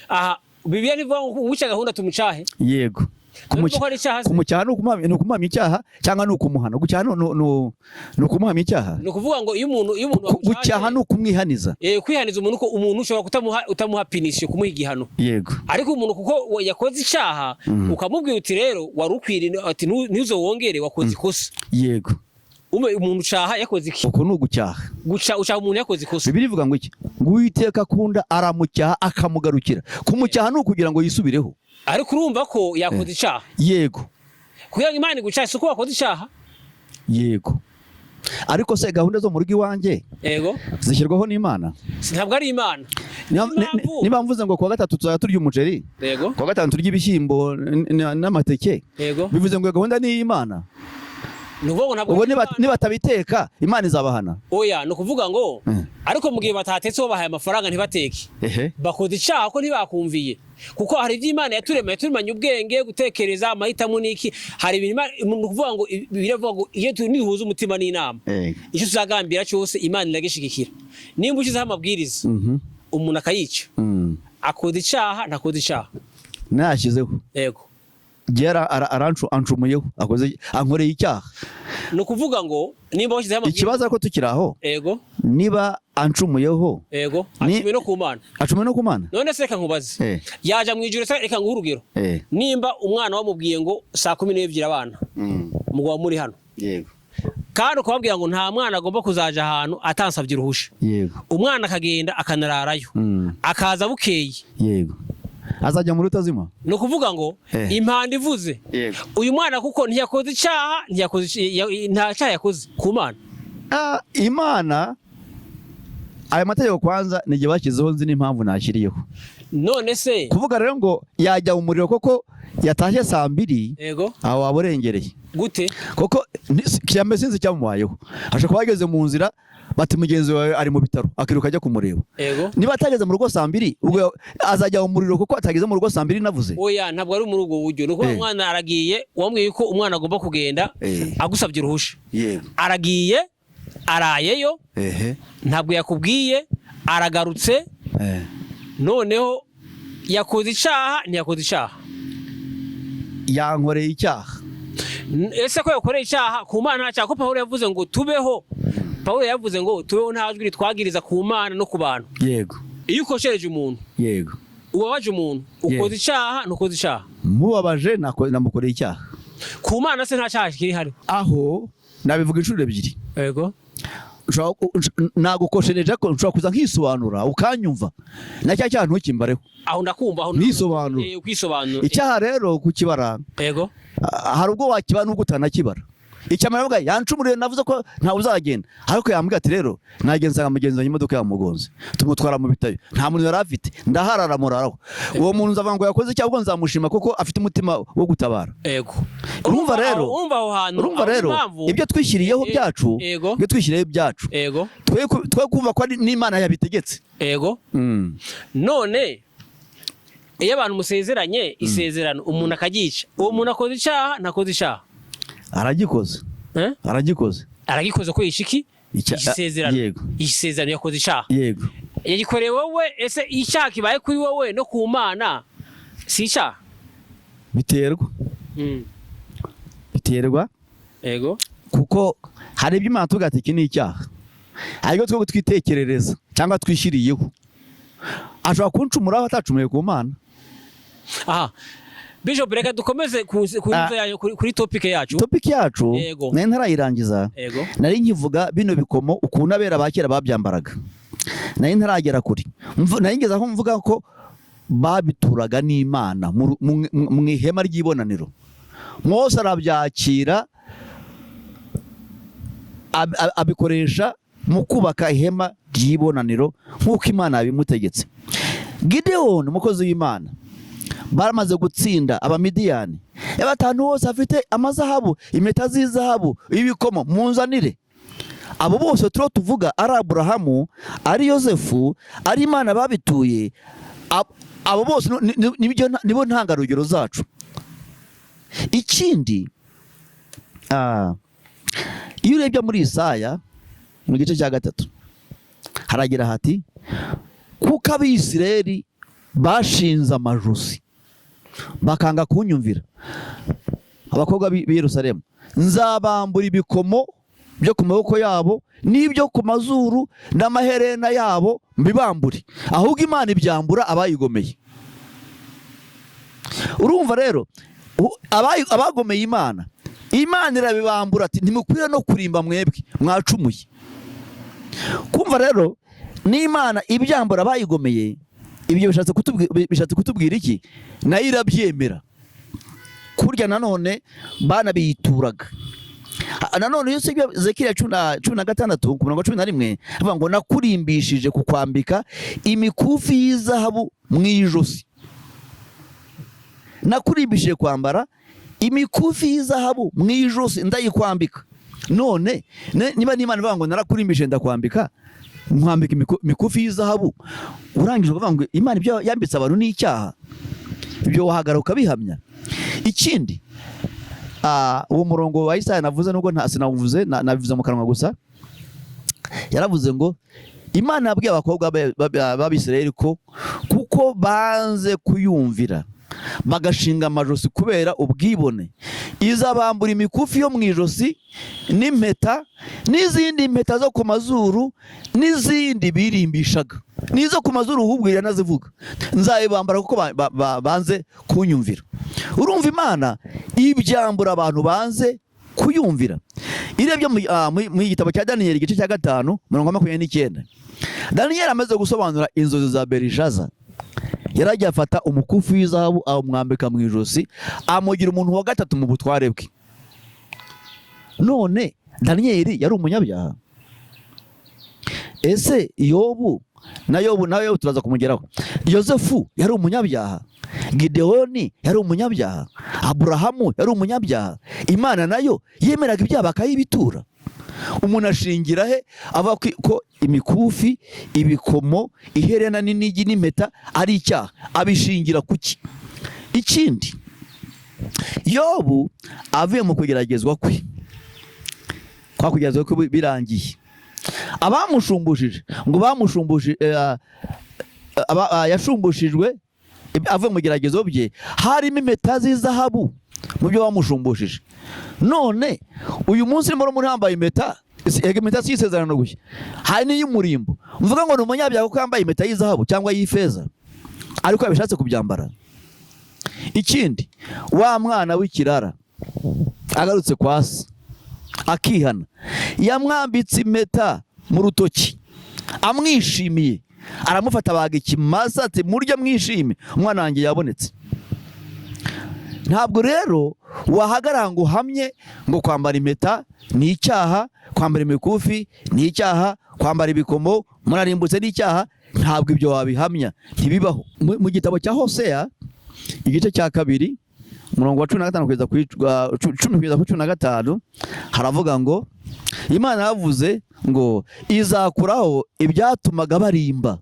Aha Bibiliya ntivuga ngo uwica gahunda tumucahe? Yego. None ko ari icyaha se? Kumucyaha ni ukumuhamya icyaha cyangwa ni ukumuhana? Gucyaha ni ukumuhamya icyaha. Ni ukuvuga ngo iyo umuntu Gucyaha ni ukumwihaniza. Kwihaniza umuntu, ko umuntu ushobora utamuha punition, kumuha igihano. Ariko umuntu kuko yakoze icyaha, ukamubwira uti rero wari ukwiriye, ati ntuzo wongere, wakoze ikosa. Umuntu ucaha yakoze iki? Uko ni ugucyaha. Guca ucaha umuntu yakoze ikosa. Bibiliya ivuga ngo iki? Ngo Uwiteka akunda aramucyaha akamugarukira. Kumucyaha ni ukugira ngo yisubireho. Ariko urumva ko yakoze icyaha. Yego. Kugira ngo Imana igucahe si uko wakoze icyaha? Yego, ariko se gahunda zo mu rugo iwanjye zishyirwaho n'Imana? Ntabwo ari Imana. Niba mvuze ngo kuwa gatatu tuzajya turya umuceri, kuwa gatanu turya ibishyimbo n'amateke, bivuze ngo iyo gahunda ni iy'Imana? Ni ukuvuga ngo ntabwo Ubwo ari Imana. nibatabiteka Imana izabahana? Oya, ni ukuvuga ngo ariko mu gihe batatetse, babahaye amafaranga ntibateke, bakoze icyaha ko ntibakumviye, kuko hari ibyo Imana yaturemeye, yaturemanye ubwenge, gutekereza, amahitamo n'iki. Hari ibintu ni ukuvuga ngo biravuga ngo iyo nihuza umutima n'inama, icyo tuzagambira cyose Imana iragishigikira. Nimba ushyizeho amabwiriza, umuntu akayica, akoze icyaha, ntakoze icyaha? Nayashyizeho. Yego. Ancumuyeho, akoze, ankoreye icyaha. Ni ukuvuga ngo nimba washyizeho amabwiriza. Ikibazo ariko tukiri aho, niba ancumuyeho, Acumuye no ku Mana. Acumuye no ku Mana. None se reka nkubaze, yaja mu ijuru se? Reka nguhe urugero. Nimba umwana wamubwiye ngo saa 12 abana mugwa muri hano, kandi ukababwira ngo nta mwana agomba kuzaja ahantu atansabye uruhusha, umwana akagenda akanararayo, akaza bukeye, Yego, azajya muri utazima. Ni ukuvuga ngo impanda ivuze, uyu mwana kuko ntiyakoze icyaha, ntiyakoze nta cyaha yakoze ku Mana. Ah, Imana aya mategeko kwanza ni igihe bashyizeho, nzi n'impamvu nashyiriyeho. None se Kuvuga rero ngo yajya mu muriro koko yatashye saa 2, aho waba urengereye. Gute? Kuko kiyame sinzi icyamubayeho, ashobora kuba yageze mu nzira bati mugenzi wawe ari mu bitaro, akiruka ajya kumureba. Niba atageze mu rugo saa 2, ubwo azajya mu muriro kuko atageze mu rugo saa 2 navuze? Oya, ntabwo ari muri ubwo buryo. Ni ukuvuga umwana aragiye, wambwiye ko umwana agomba kugenda agusabye uruhusha. Aragiye, arayeyo, ntabwo yakubwiye, aragarutse. Noneho yakoze icyaha, ntiyakoze icyaha? Yankoreye icyaha. Ese ko yakoreye icyaha, ku Mana nta cyaha? Ko Pawulo yavuze ngo tubeho, Pawulo yavuze ngo tubeho nta jwi ritwagiriza ku Mana no ku bantu. Iyo ukoshereje umuntu, ubabaje umuntu, ukoze icyaha, ntukoze icyaha? Mubabaje, namukoreye icyaha. Ku Mana se nta cyaha kiri hari? Aho nabivuga inshuro ebyiri. Nagukoshereje ariko nshobora kuza nkisobanura ukanyumva, na cya cyaha ntukimbareho. Aho ndakumva aho. Nisobanura. Kwisobanura. Icyaha rero kukibara, hari ubwo wakibara n'ubwo utanakibara. Icyamara avuga yancumuriye, navuze ko ntawe uzagenda, ariko yambwira ati rero nagenzaga nsanga mugenzi wanjye imodoka yamugonze, tumutwara mu bitaro, nta muntu yari afite, ndaharara muraraho. Uwo muntu nzavuga ngo yakoze icyaha? Ubwo nzamushima kuko afite umutima wo gutabara. Urumva rero, Urumva aho hantu, urumva aho rero impamvu ibyo twishyiriyeho byacu, ibyo twishyiriyeho byacu, twe kumva ko ari n'Imana yabitegetse. None iyo abantu musezeranye isezerano, umuntu akagica, uwo muntu akoze icyaha, ntakoze icyaha? Aragikoze. Eh? Aragikoze. Aragikoze ko yishe iki? Isezerano. Yego. Isezerano, yakoze icyaha. Yego. Yagikoreye wowe. Ese icyaha kibaye kuri wowe no ku Mana si icyaha? Biterwa. Biterwa. Kuko hari ibyo Imana tuvuga ati iki ni icyaha, hari ibyo twebwe twitekerereza cyangwa twishyiriyeho. Ashobora kuncumuraho atacumuye ku Mana. Aha Bishop, reka dukomeze ku Ah. nzu yacu, kuri topic yacu. Topic yacu nari ntarayirangiza. Nari nkivuga bino bikomo ukuntu abera ba kera babyambaraga, nari ntaragera kuri nari ngeze aho mvuga ko babituraga n'Imana mu ihema ry'ibonaniro. Mose arabyakira, abikoresha mu kubaka ihema ry'ibonaniro nk'uko Imana yabimutegetse. Gideyoni, umukozi w'Imana, baramaze gutsinda Abamidiyani, batanu bose afite amazahabu, impeta z'izahabu, ibikomo, munzanire. Abo bose turiho tuvuga, ari Aburahamu, ari Yosefu, ari Imana babituye, abo bose nibo ntangarugero zacu. Ikindi, iyo urebye muri Isaya mu gice cya 3, haragira hati: "Kuko Abisirayeli bashinze amajosi bakanga kunyumvira, abakobwa b'i Yerusalemu, nzabambura ibikomo byo ku maboko yabo n'ibyo ku mazuru n'amaherena yabo mbibambure." Ahubwo Imana ibyambura abayigomeye. Urumva rero, abagomeye Imana, Imana irabibambura, ati: "Ntimukwiriye no kurimba mwebwe mwacumuye." Kumva rero n'Imana ibyambura abayigomeye, ibyo bishatse kutubwira iki? Nayo irabyemera. Kurya nanone banabiyituraga. Nanone iyo usibye Zekiriya 16 ku murongo wa 11, avuga ngo: "Nakurimbishije kukwambika imikufi y'izahabu mu ijosi." Nakurimbishije kwambara imikufi y'izahabu mu ijosi, ndayikwambika. None niba n'Imana ivuga ngo: "Narakurimbishije, ndakwambika, nkwambika imikufi y'izahabu," urangije ukavuga ngo Imana ibyo yambitse abantu ni icyaha, ibyo wahagarara ukabihamya? Ikindi, uwo murongo wa Isaya navuze, nubwo nta sinawuvuze, nabivuze mu kanwa gusa, yaravuze ngo Imana yabwiye abakobwa b'Abisirayeli ko kuko banze kuyumvira, bagashinga amajosi kubera ubwibone, izabambura imikufi yo mu ijosi n'impeta n'izindi mpeta zo ku mazuru n'izindi birimbishaga, n'izo ku mazuru ahubwo iranazivuga: "Nzayibambara kuko banze kunyumvira." Urumva, Imana ibyambura abantu banze kuyumvira. Irebye mu gitabo cya Daniyeli, igice cya 5, murongo wa 29, Daniyeli amaze gusobanura inzozi za Berishaza, yaragiye afata umukufi w'izahabu, awumwambika mu ijosi, amugira umuntu wa gatatu mu butware bwe. None Daniyeli yari umunyabyaha? Ese Yobu, na Yobu turaza kumugeraho, Yosefu yari umunyabyaha? Gideyoni yari umunyabyaha? Aburahamu yari umunyabyaha? Imana nayo yemeraga ibyaha bakayibitura. Umuntu ashingira he avuga ko imikufi, ibikomo, iherena n'inigi n'impeta ari icyaha? Abishingira kuki? Ikindi, Yobu avuye mu kugeragezwa kwe, kwa kugeragezwa kwe birangiye, abamushumbujije ngo bamushumbuje, yashumbushijwe avuye mu bigeragezo bye, harimo impeta z'izahabu mu byo bamushumbujije. None uyu munsi urimo umuntu yambaye impeta, ega impeta si isezerano gushya, hari n'iy'umurimbo, mvuga ngo ni umunyabyaha kuko yambaye impeta y'izahabu cyangwa y'ifeza, ariko yabishatse kubyambara? Ikindi, wa mwana w'ikirara agarutse kwa se akihana, yamwambitse impeta mu rutoki amwishimiye, aramufata, abaga ikimasa, ati: "Murya mwishime, umwana wanjye yabonetse." Ntabwo rero wahagarara ngo uhamye ngo kwambara impeta ni icyaha, kwambara imikufi ni icyaha, kwambara ibikomo murarimbutse ni icyaha. Ntabwo ibyo wabihamya, ntibibaho. Mu gitabo cya Hoseya, igice cya 2, umurongo wa 15 kugeza kuri 10 kugeza kuri 15, haravuga ngo Imana yavuze ngo izakuraho ibyatumaga barimba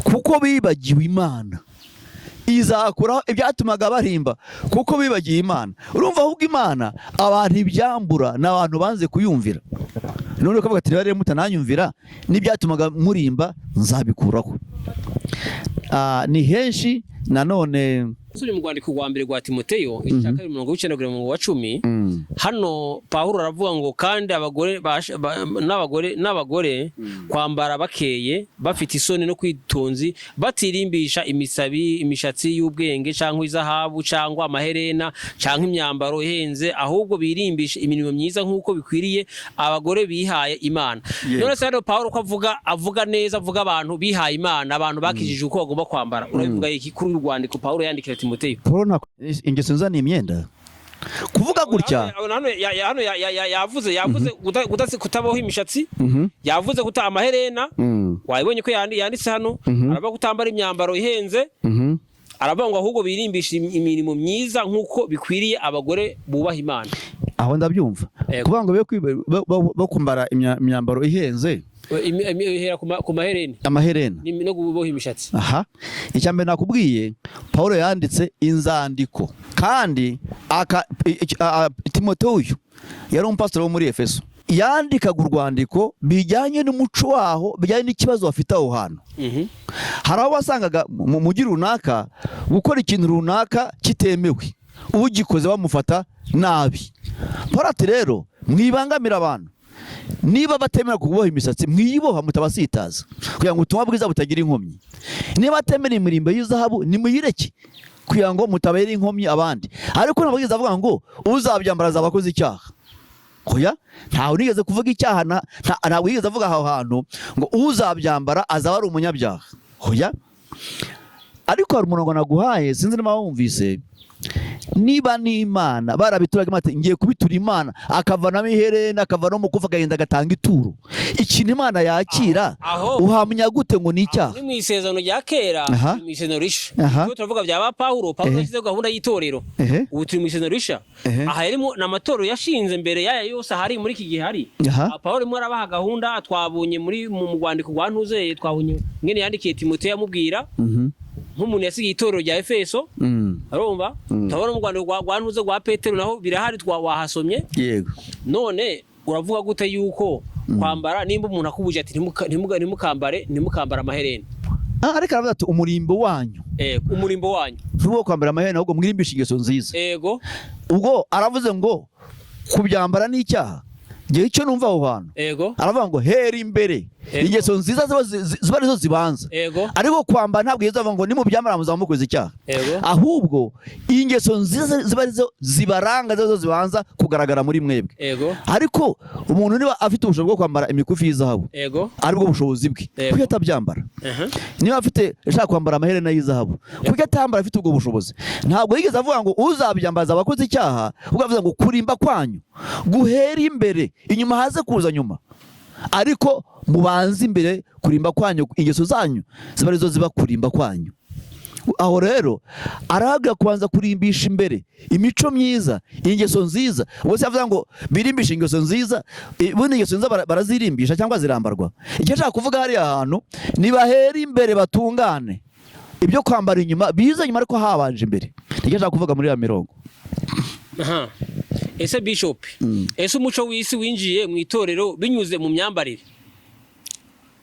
kuko bibagiwe Imana. Izakuraho ibyatumaga barimba kuko bibagiwe Imana. Urumva, ahubwo Imana abantu ibyambura ni abantu banze kuyumvira. None ukavuga ati: "Niba rero mutananyumvira, n'ibyatumaga murimba nzabikuraho." Ni henshi nanone. Turi mu rwandiko rwa mbere rwa Timoteyo, igice cya 2, umurongo w'9 kugera mu murongo wa 10. Hano Pawulo aravuga ngo: "Kandi abagore n'abagore kwambara bakeye, bafite isoni no kwitonzi, batirimbisha imishatsi y'ubwenge cyangwa izahabu cyangwa amaherena cyangwa imyambaro ihenze, ahubwo birimbisha imirimo myiza nk'uko bikwiriye abagore bihaye Imana." None se hano Pawulo ko avuga neza, avuga abantu bihaye Imana, abantu bakijije, uko bagomba kwambara, urabivuga iki kuri uru rwandiko Pawulo yandikira Timoteyo? Paul nta ingeso nziza ni imyenda. Kuvuga gutya. Hano yavuze kutaboha imishatsi, yavuze kuta amaherena. Wabibonye ko yanditse hano, aravuga kutambara imyambaro ihenze. Aravuga ngo ahubwo birimbisha imirimo myiza nk'uko bikwiriye abagore bubaha Imana. Aho ndabyumva. Yego. Kuvuga ngo be kwambara imyambaro ihenze. Ihera ku maherena. Amaherena. No kuboha imishatsi. Aha, icya mbere nakubwiye, Paul yanditse inzandiko, kandi Timoteyo uyu yari umupasitori wo muri Efeso, yandikaga urwandiko bijyanye n'umuco waho, bijyanye n'ikibazo bafite aho hantu. Hari aho wasangaga mu mujyi runaka gukora ikintu runaka kitemewe, ugikoze bamufata nabi. Paul ati: "Rero mwibangamira abantu. Niba batemera kuboha imisatsi, mwiyiboha mutabasitaza, kugira ngo ubutumwa bwiza butagira inkomyi. Niba batemera imirimbo y'izahabu, nimuyireke, kugira ngo mutabera inkomyi abandi." Ariko ntabwo yigeze avuga ngo uzabyambara azaba akoze icyaha. Oya, ntawe nigeze kuvuga icyaha, ntabwo yigeze avuga aho hantu ngo uzabyambara azaba ari umunyabyaha. Oya. Ariko hari umurongo naguhaye, sinzi niba wumvise. Niba n'Imana barabituraga, bati: "Ngiye kubitura Imana," akavanamo iherena, akavanamo umukufi, akagenda agatanga ituro, ikintu Imana yakira, uhamya gute ngo ni icyaha? Ni mu Isezerano rya Kera. Ni mu Isezerano Risha. Iyo turavuga bya ba Pawulo, Pawulo yashyizeho gahunda y'itorero. Ubu turi mu Isezerano Risha. Aha yarimo ni amatorero yashinze mbere y'aya yose ahari muri iki gihe hari. Aha Pawulo arimo arabaha gahunda. Twabonye muri mu rwandiko rwa Ntuzeye, twabonye mwene yandikiye Timoteyo amubwira nk'umuntu yasigiye itorero rya Efeso. Urumva, turabona mu rwandiko rwa Ntuze, rwa Petero, naho birahari, wahasomye. Yego. None uravuga gute yuko kwambara, nimba umuntu akubuje ati: "Ntimukambare amaherena"? Ah, ariko aravuga ati: "Umurimbo wanyu." Umurimbo wanyu. Ntuwo kwambara amaherena, ahubwo mwirimbishe ingeso nziza. Ubwo aravuze ngo kubyambara ni icyaha? Ngewe icyo numva aho hantu, aravuga ngo hera imbere, ingeso nziza ziba arizo zibanza. Ariko kwambara, ntabwo yigeze avuga ngo nimubyambara muzaba mukoze icyaha. Ahubwo ingeso nziza ziba arizo zibaranga, ziba arizo zibanza kugaragara muri mwebwe. Ariko umuntu niba afite ubushobozi bwo kwambara imikufi y'izahabu, aribwo bushobozi bwe, kuki atabyambara? Niba afite, ashaka kwambara amaherena y'izahabu, kuki atambara afite ubwo bushobozi? Ntabwo yigeze avuga ngo uzabyambara azaba akoze icyaha. Ubwo avuga ngo kurimba kwanyu guhera imbere, inyuma haze kuza nyuma, ariko mubanze imbere kurimba kwanyu, ingeso zanyu ziba arizo ziba kurimba kwanyu. Aho rero arahabwa kubanza kurimbisha imbere, imico myiza, ingeso nziza. Ubwo se avuga ngo birimbishe ingeso nziza, ubundi ingeso nziza barazirimbisha cyangwa zirambarwa? Icyo ashaka kuvuga hariya hantu, nibahera imbere batungane, ibyo kwambara inyuma biza nyuma, ariko habanje imbere. Nicyo ashaka kuvuga muri ya mirongo. Aha. Ese bishop, ese umuco w'isi winjiye mu itorero binyuze mu myambarire?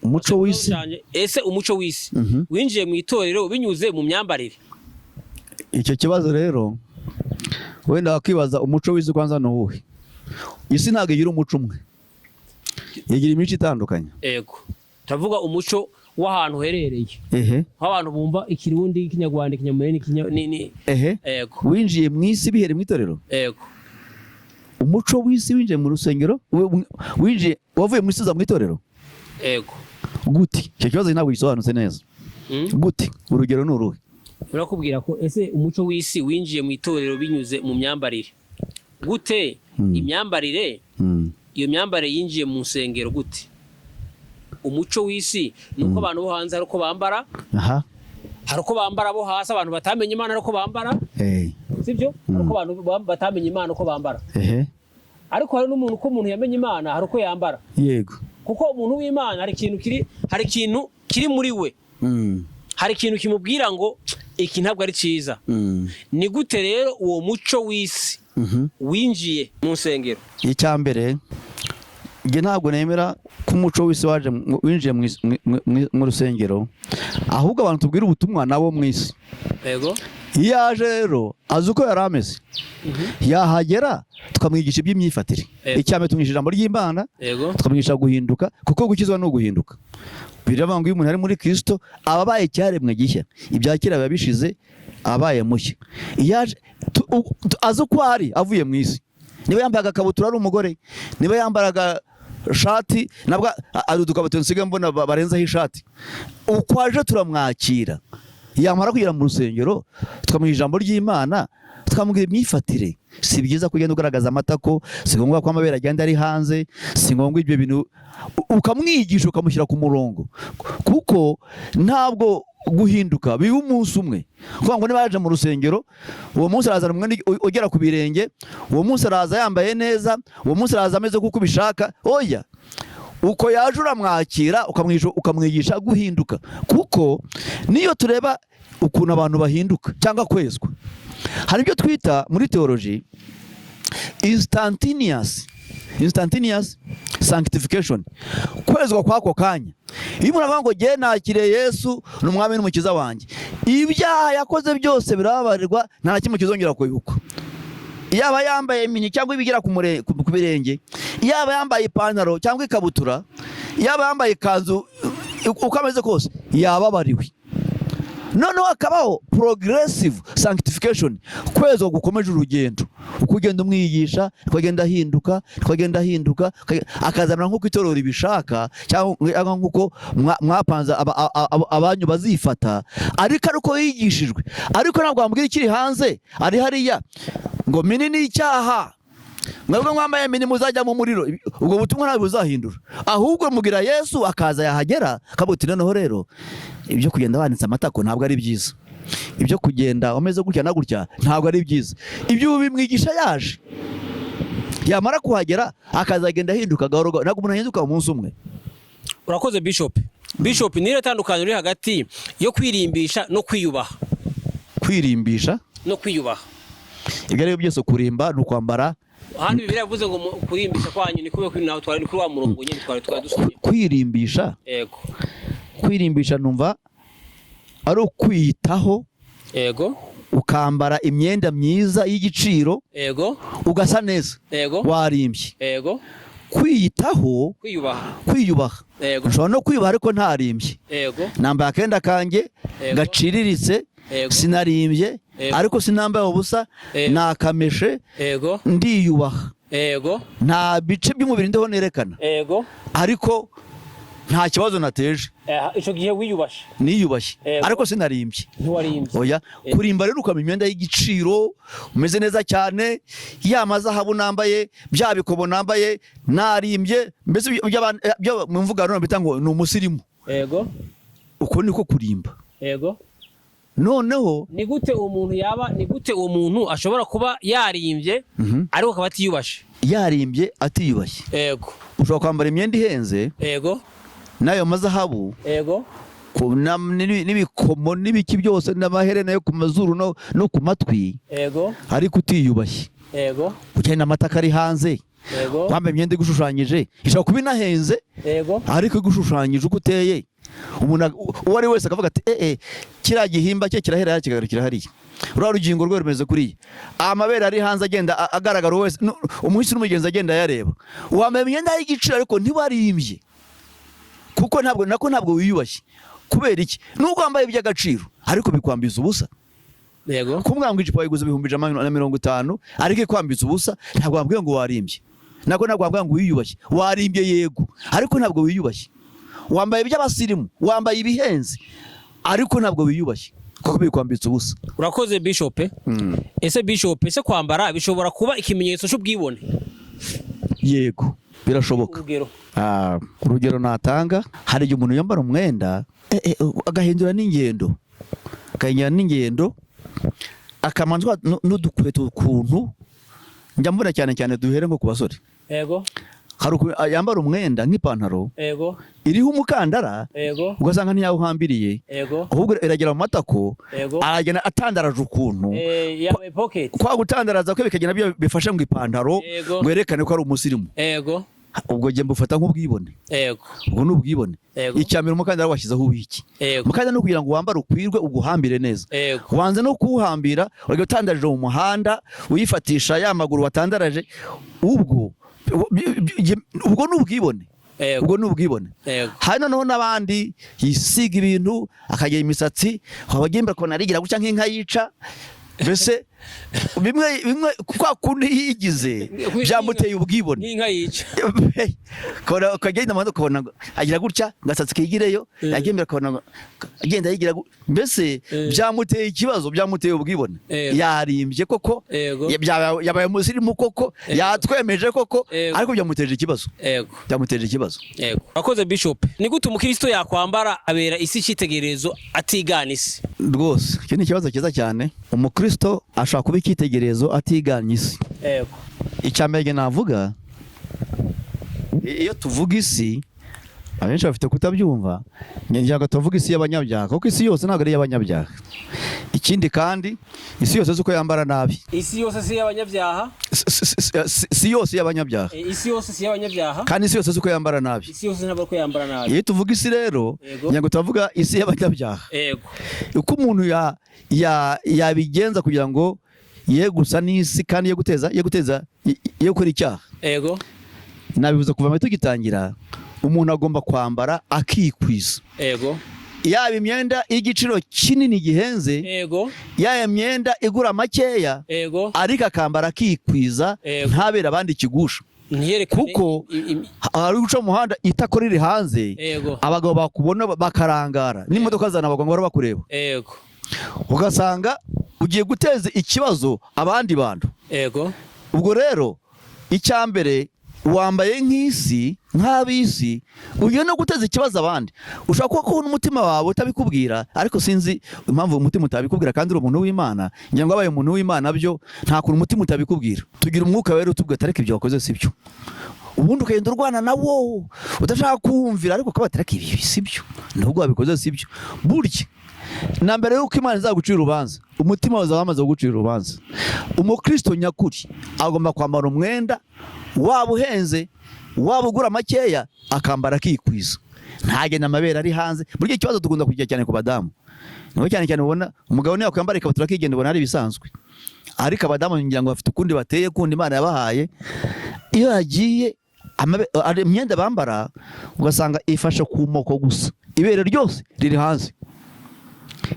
Umuco w'isi? Ese umuco w'isi winjiye mu itorero binyuze mu myambarire? Icyo kibazo rero, wenda wakwibaza umuco w'isi kwanza ni uwuhe? Isi ntabwo igira umuco umwe, igira imico itandukanye. Ego, turavuga umuco w'ahantu uherereye, aho abantu bumva Ikirundi, Ikinyarwanda, Ikinyamurenge, ni Ego. Winjiye mu isi bihereye mu itorero? Ego. Umuco w'isi winjiye mu rusengero, winjiye, wavuye mu isi uza mu itorero? Ego. Gute? Icyo kibazo ntabwo gisobanutse neza. Gute? Urugero ni uruhe? Urakubwira ko ese umuco w'isi winjiye mu itorero binyuze mu myambarire gute? Imyambarire, iyo myambarire yinjiye mu nsengero gute? Umuco w'isi ni uko abantu bo hanze hari uko bambara, hari uko bambara bo hasi, abantu batamenye Imana hari uko bambara. Sibyo? Hari uko abantu batamenye Imana uko bambara. Ariko hari n'umuntu, uko umuntu yamenye Imana hari uko yambara. Kuko umuntu w'Imana hari ikintu kiri muri we, hari ikintu kimubwira ngo iki ntabwo ari cyiza. Ni gute rero uwo muco w'isi winjiye mu nsengero? Icya mbere, njye ntabwo nemera ko umuco w'isi waje winjiye mu rusengero, ahubwo abantu tubwira ubutumwa nabo mu isi. Iyo aje rero azi uko yari ameze, yahagera tukamwigisha iby'imyifatire. Icya mbere tumwigisha ijambo ry'Imana, tukamwigisha guhinduka, kuko gukizwa ni uguhinduka. Biravuga ngo iyo umuntu ari muri Kristo aba abaye icyaremwe gishya, ibya kera biba bishize, abaye mushya. Iyo aje azi uko ari avuye mu isi, niba yambaye agakabutura ari umugore, niba yambara agashati, nabwo ari udukabutura nsigaye mbona barenzaho ishati, uko aje turamwakira. Yamara kugera mu rusengero tukamuha ijambo ry'Imana, tukamubwira imyifatire. Si byiza kugenda ugaragaza amatako, si ngombwa ko amabere agenda ari hanze, si ngombwa ibyo bintu. Ukamwigisha, ukamushyira ku murongo, kuko ntabwo guhinduka biba umunsi umwe. Kuvuga ngo niba yaje mu rusengero uwo munsi arazana umwenda ugera ku birenge, uwo munsi araza yambaye neza, uwo munsi araza ameze nk'uko ubishaka, oya. Uko yaje uramwakira, ukamwigisha guhinduka, kuko niyo tureba ukuntu abantu bahinduka cyangwa kwezwa, hari ibyo twita muri theology instantaneous sanctification, kwezwa kw'ako kanya. Iyo umuntu avuga ngo jye nakiriye Yesu ni umwami n'umukiza wanjye, ibyaha yakoze byose birababarirwa, nta na kimwe kizongera kwibukwa. Yaba yambaye mini cyangwa ibigera ku birenge, yaba yambaye ipantaro cyangwa ikabutura, yaba yambaye ikanzu, uko ameze kose yababariwe. Noneho hakabaho progressive sanctification, kwezwa gukomeje urugendo, uko ugenda umwigisha ukagenda ahinduka, ukagenda ahinduka, akazamera nk'uko itorero ribishaka cyangwa nk'uko mwapanze abanyu bazifata, ariko ari uko yigishijwe. Ariko ntabwo wambwira ikiri hanze ari hariya ngo mini ni icyaha, mwebwe mwambaye mini muzajya mu muriro. Ubwo butumwa ntabwo buzahindura. Ahubwo mubwira Yesu, akaza, yahagera akavuga uti: "Noneho rero ibyo kugenda banitse amatako ntabwo ari byiza, ibyo kugenda umeze gutya na gutya ntabwo ari byiza." Ibyo bimwigisha yaje, yamara kuhagera akazagenda ahinduka gahoro gahoro. Ntabwo umuntu ahinduka umunsi umwe. Urakoze, Bishop. Bishop, niyo tandukaniro riri hagati yo kwirimbisha no kwiyubaha? Kwirimbisha no kwiyubaha. Ibyo ari byo byose, kurimba ni ukwambara. Ahandi Bibiliya yavuze ngo kurimbisha kwanyu ni kube kuri nawe, twari kuri wa murongo nyine twari dusomye. Kwirimbisha? Yego. Kwirimbisha numva ari ukwiyitaho, ukambara imyenda myiza y'igiciro, ugasa neza, warimbye. Kwiyitaho. Kwiyubaha. Kwiyubaha. Nshobora no kwiyubaha ariko ntarimbye. Nambaye akenda kanjye gaciriritse, sinarimbye, ariko sinambaye ubusa, nakameshe, ndiyubaha. Nta bice by'umubiri ndiho nerekana, ariko nta kibazo nateje. Icyo gihe wiyubashe. Niyubashye, ariko sinarimbye. Ntiwarimbye. Oya. Kurimba rero ukaba imyenda y'igiciro, umeze neza cyane, ya mazahabu nambaye, bya bikomo nambaye, narimbye, mbese ibyo mu mvuga bita ngo ni umusirimu. Uko niko kurimba. Noneho Ni gute uwo muntu yaba, ni gute uwo muntu ashobora kuba yarimbye ariko akaba atiyubashe? Yarimbye atiyubashye? Ushobora kwambara imyenda ihenze n'ayo mazahabu n'ibikomo n'ibiki byose n'amaherena yo ku mazuru no ku matwi, ariko utiyubashye, ugenda amatako ari hanze, wambaye imyenda igushushanyije, ishobora kuba inahenze, ariko igushushanyije uko uteye, umuntu uwo ari we wese akavuga ati: "Eh eh, kiriya gihimba cye kirahera hariya kigarukira hariya, ruriya rugingo rwe rumeze kuriya, amabere ari hanze agenda agaragara wese, umuhisi n'umugenzi agenda ayareba." Wambaye imyenda y'igiciro ariko ntiwarimbye, kuko ntabwo, nako ntabwo wiyubashye. Kubera iki? Nubwo wambaye iby'agaciro ariko bikwambiza ubusa. Kumubwira ngo ijipo wayiguze 150,000 ariko ikwambiza ubusa, ntabwo wambwiye ngo warimbye, ntabwo wambwira ngo wiyubashye. Warimbye yego, ariko ntabwo wiyubashye. Wambaye iby'abasirimu, wambaye ibihenze, ariko ntabwo wiyubashye kuko bikwambitse ubusa. Urakoze, Bishop. Ese Bishop, ese kwambara bishobora kuba ikimenyetso cy'ubwibone? Yego, birashoboka. Urugero? Ah, urugero natanga, hari igihe umuntu yambara umwenda agahindura n'ingendo, akamanzwa n'udukweto ukuntu njya mbona, cyane cyane duhere nko ku basore. Hari ukuntu yambara umwenda nk'ipantaro iriho umukandara, ugasanga ntiyawuhambiriye, ahubwo iragera mu matako, aragenda atandaraje ukuntu. Yambaye pocket. Kwa gutandaraza kwe bikagenda bifashe ngo ipantaro, ngo yerekane ko ari umusirimu. Ubwo njye mbufata nk'ubwibone. Ubwo ni ubwibone. Icya mbere, umukandara washyizeho uwiki? Umukandara ni ukugira ngo wambare ukwirwe, uguhambire neza. Ubanza no kuwuhambira, urajya utandarije mu muhanda, uyifatisha ya maguru watandaraje, ubwo ni ubwibone. Ubwo ni ubwibone. Hari noneho n'abandi yisiga ibintu, akagira imisatsi, wabagenda ukabona arigira gutya nk'inka yica. Mbese bimwe bimwe kwa kundi yigize byamuteye ubwibone. N'inka yica. Ukabona ukagenda mu muhanda, ukabona ngo agira gutya, agasatsi kigireyo, yajya imbere ukabona ngo agenda yigira mbese byamuteye ikibazo, byamuteye ubwibone. Yarimbye koko. Yabaye umusirimu koko, yatwemeje koko, ariko byamuteje ikibazo. Byamuteje ikibazo. Yego, akoze Bishop. Ni gute umukristo yakwambara abera isi icyitegererezo atigana isi? Rwose iki ni ikibazo cyiza cyane. Umukristo ashobora kuba icyitegererezo atiganye isi. Icya mbere navuga, iyo tuvuga isi, abenshi bafite kutabyumva, ngira ngo tuvuga isi y'abanyabyaha, kuko isi yose ntabwo ari iy'abanyabyaha. Ikindi kandi, isi yose si uko yambara nabi. Isi yose si iy'abanyabyaha. Si yose y'abanyabyaha. Isi yose si iy'abanyabyaha. Kandi isi yose si uko yambara nabi. Isi yose ntabwo ko yambara nabi. Iyo tuvuga isi rero, ngira ngo tuvuga isi y'abanyabyaha. Uko umuntu yabigenza kugira ngo ye gusa n'isi kandi ye guteza ye gukora icyaha. Nabivuze kuva mbere tugitangira, umuntu agomba kwambara akikwiza, yaba imyenda y'igiciro kinini gihenze, yaba imyenda igura makeya, ariko akambara akikwiza, ntabere abandi ikigusha. Ntiyerekane Kuko hari guca mu muhanda itako riri hanze, abagabo bakubona bakarangara, n'imodoka zanabagwa ngo bahore bakureba, ugasanga ugiye guteza ikibazo abandi bantu. Ubwo rero icya mbere, wambaye nk'isi, nk'ab'isi, ugiye no guteza ikibazo abandi. Ushobora kuba kubona umutima wawe utabikubwira, ariko sinzi impamvu umutima utabikubwira kandi uri umuntu w'Imana. Ngira ngo abaye umuntu w'Imana byo, nta kuntu umutima utabikubwira. Tugira Umwuka Wera utubwira ati: "Ariko ibyo wakoze si byo." Ubundi ukagenda urwana nawo, udashaka kumvira, ariko ukaba ati: "Ariko ibi si byo, nubwo wabikoze si byo." Burya na mbere y'uko Imana izagucira urubanza, umutima wawe uzaba wamaze kugucira urubanza. Umukristo nyakuri agomba kwambara umwenda, waba uhenze, waba ugura makeya, akambara akikwiza, ntagende amabere ari hanze. Burya ikibazo dukunda kugira cyane ku badamu, niho cyane cyane ubona umugabo niyo yakwambara ikabutura akigenda, ubona ari ibisanzwe, ariko abadamu ngira ngo bafite ukundi bateye, kundi Imana yabahaye. Iyo yagiye ari imyenda bambara, ugasanga ifashe ku moko gusa, ibere ryose riri hanze,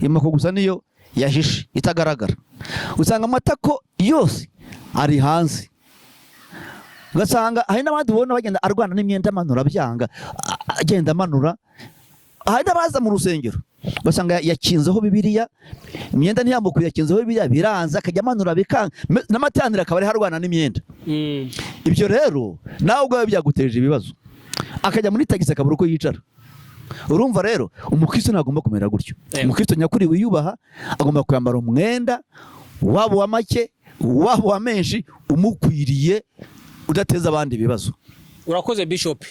imoko gusa niyo yahishe itagaragara. Usanga amatako yose ari hanze, ugasanga hari n'abandi ubona bagenda arwana n'imyenda, amanura byanga, agenda amanura. Hari n'abaza mu rusengero, ugasanga yakinzeho Bibiliya, imyenda ntiyambuke, yakinzeho Bibiliya biranze, akajya amanura bikanga, n'amateraniro akaba ariho arwana n'imyenda. Ibyo rero nawe ubwawe byaguteje ibibazo, akajya muri tagisi akabura uko yicara. Urumva rero, umukristo ntagomba kumera gutyo. Umukristo nyakuri wiyubaha agomba kwambara umwenda, waba uwa make, waba uwa menshi, umukwiriye, udateza abandi ibibazo. Urakoze, Bishop.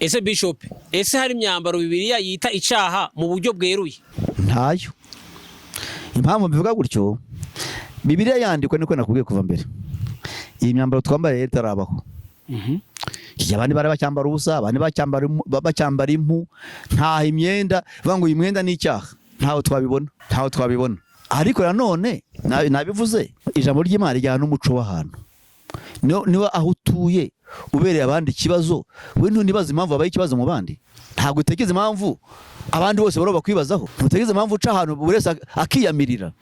Ese Bishop, ese hari imyambaro Bibiliya yita icaha mu buryo bweruye? Ntayo. Impamvu mbivuga gutyo, Bibiliya yandikwa, niko nakubwiye kuva mbere, iyi myambaro twambaye rero itarabaho. Iki abandi bari bacyambara ubusa, abandi bacyambara impu, nta imyenda bivuga ngo iyi mwenda ni icyaha, ntaho twabibona, ntaho twabibona. Ariko nanone nabivuze, ijambo ry'Imana rijyana n'umuco w'ahantu. Niba aho utuye ubereye abandi ikibazo, we ntunibaza impamvu wabaye ikibazo mu bandi? Ntabwo utekereza impamvu abandi bose bari bakwibazaho? Ntutekereza impamvu uca ahantu buri wese akiyamirira?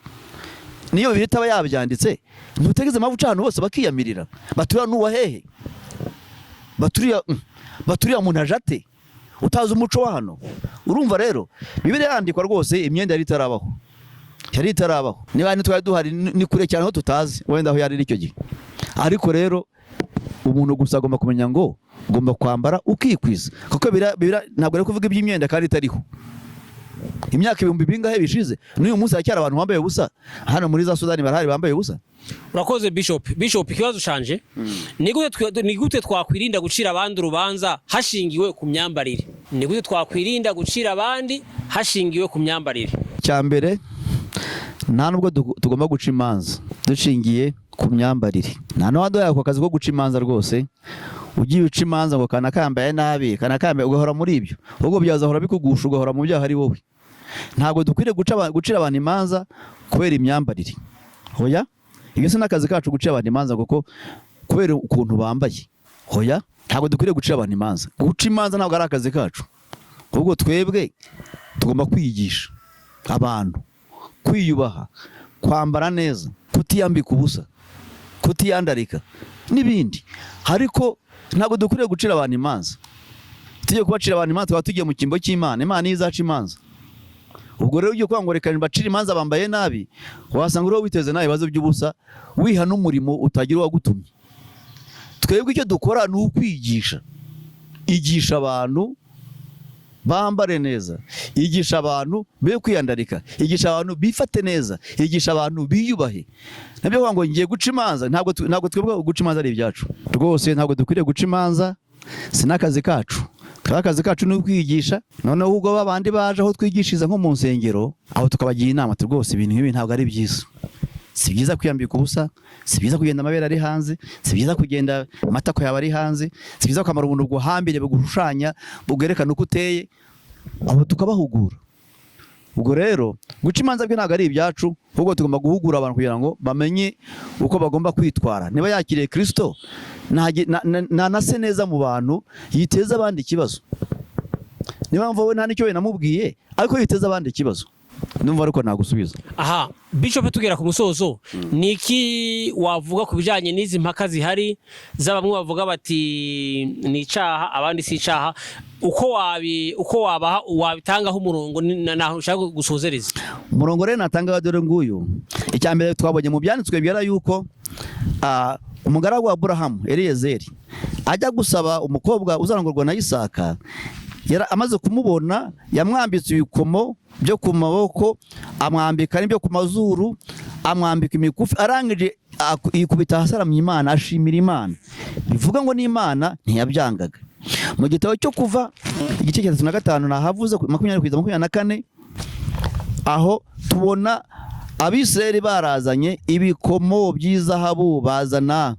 Niyo Bibiliya itaba yabyanditse, ntutekereza impamvu uca ahantu bose bakiyamirira, baturiya n'uwa hehe, baturiya muntu aje ate, utazi umuco wa hano? Urumva rero, Bibiliya yandikwa rwose imyenda yari itarabaho, yari itarabaho. Niba ntitwari duhari, ni kure cyane aho tutazi wenda aho yari iri icyo gihe. Ariko rero umuntu gusa agomba kumenya ngo ugomba kwambara ukikwiza, kuko ntabwo ari kuvuga iby'imyenda kandi itariho. Imyaka ibihumbi bingahe bishize, n'uyu munsi haracyari abantu bambaye ubusa. Hano muri za Sudani barahari bambaye ubusa. Urakoze, Bishop. Bishop, ikibazo canje: ni gute twakwirinda gucira abandi urubanza hashingiwe ku myambarire? Ni gute twakwirinda gucira abandi hashingiwe ku myambarire? Cya mbere, nta nubwo tugomba guca imanza dushingiye ku myambarire. Nta n'uwaduhaye ako kazi ko guca imanza rwose. Ugiye uca imanza ngo kana kambaye nabi, kana kambaye, ugahora muri ibyo, ahubwo byazahora bikugusha, ugahora mu byaha ari wowe. Ntabwo dukwiriye gucira abantu imanza kubera imyambarire, hoya. Ibyo si n'akazi kacu, gucira abantu imanza kuko kubera ukuntu bambaye, hoya. Ntabwo dukwiriye gucira abantu imanza. Guca imanza ntabwo ari akazi kacu, ahubwo twebwe tugomba kwigisha abantu kwiyubaha, Kwambara neza, kutiyambika ubusa, kutiyandarika n'ibindi. Ariko ntabwo dukwiriye gucira abantu imanza. Tugiye kubacira abantu imanza, twaba tugiye mu cyimbo cy'Imana. Imana niyo izaca imanza. Ubwo rero ugiye kuvuga ngo reka mbacire imanza bambaye nabi, wasanga uriho witeze nawe ibibazo by'ubusa, wiha n'umurimo utagira uwagutumye. Twebwe icyo dukora ni ukwigisha. Igisha abantu bambare neza, igisha abantu be kwiyandarika, igisha abantu bifate neza, igisha abantu biyubahe. Nabyo kuvuga ngo ngiye guca imanza, ntabwo twebwe guca imanza ari ibyacu rwose. Ntabwo dukwiriye guca imanza, si n'akazi kacu. Twebwe akazi kacu ni ukwigisha. Noneho ubwo babandi baje aho twigishiriza nko mu nsengero, aho tukabagira inama ati rwose ibintu nk'ibi ntabwo ari byiza. Si byiza kwiyambika ubusa, si byiza kugenda amabere ari hanze, si byiza kugenda amatako yawe ari hanze, si byiza kwambara ubuntu buguhambiriye, bugushushanya, bwerekana uko uteye. Aho tukabahugura. Ubwo rero guca imanza bwe ntabwo ari ibyacu, ahubwo tugomba guhugura abantu kugira ngo bamenye uko bagomba kwitwara. Niba yakiriye Kristo, ntanase neza mu bantu, yiteza abandi ikibazo. Niyo mpamvu we nta n'icyo we namubwiye, ariko yiteza abandi ikibazo. Numva ariko nagusubiza. Aha, Bishop, tugera ku musozo, ni iki wavuga ku bijyanye n'izi mpaka zihari za bamwe bavuga bati ni icaha, abandi si icaha? Uko wabaha, wabitangaho umurongo, naho ushaka gusozereza? Umurongo rero natanga dore nguyu. Icya mbere, twabonye mu byanditswe byera yuko umugaragu wa Aburahamu Eliyezeri ajya gusaba umukobwa uzarongorwa na Isaka, amaze kumubona yamwambitse ibikomo byo ku maboko, amwambika n'ibyo ku mazuru, amwambika imikufi, arangije yikubita hasi aramya Imana, ashimira Imana. Bivuga ngo n'Imana ntiyabyangaga. Mu gitabo cyo Kuva, igice cya 35, nahavuze 20 kugeza 24, aho tubona Abisirayeli barazanye ibikomo by'izahabu, bazana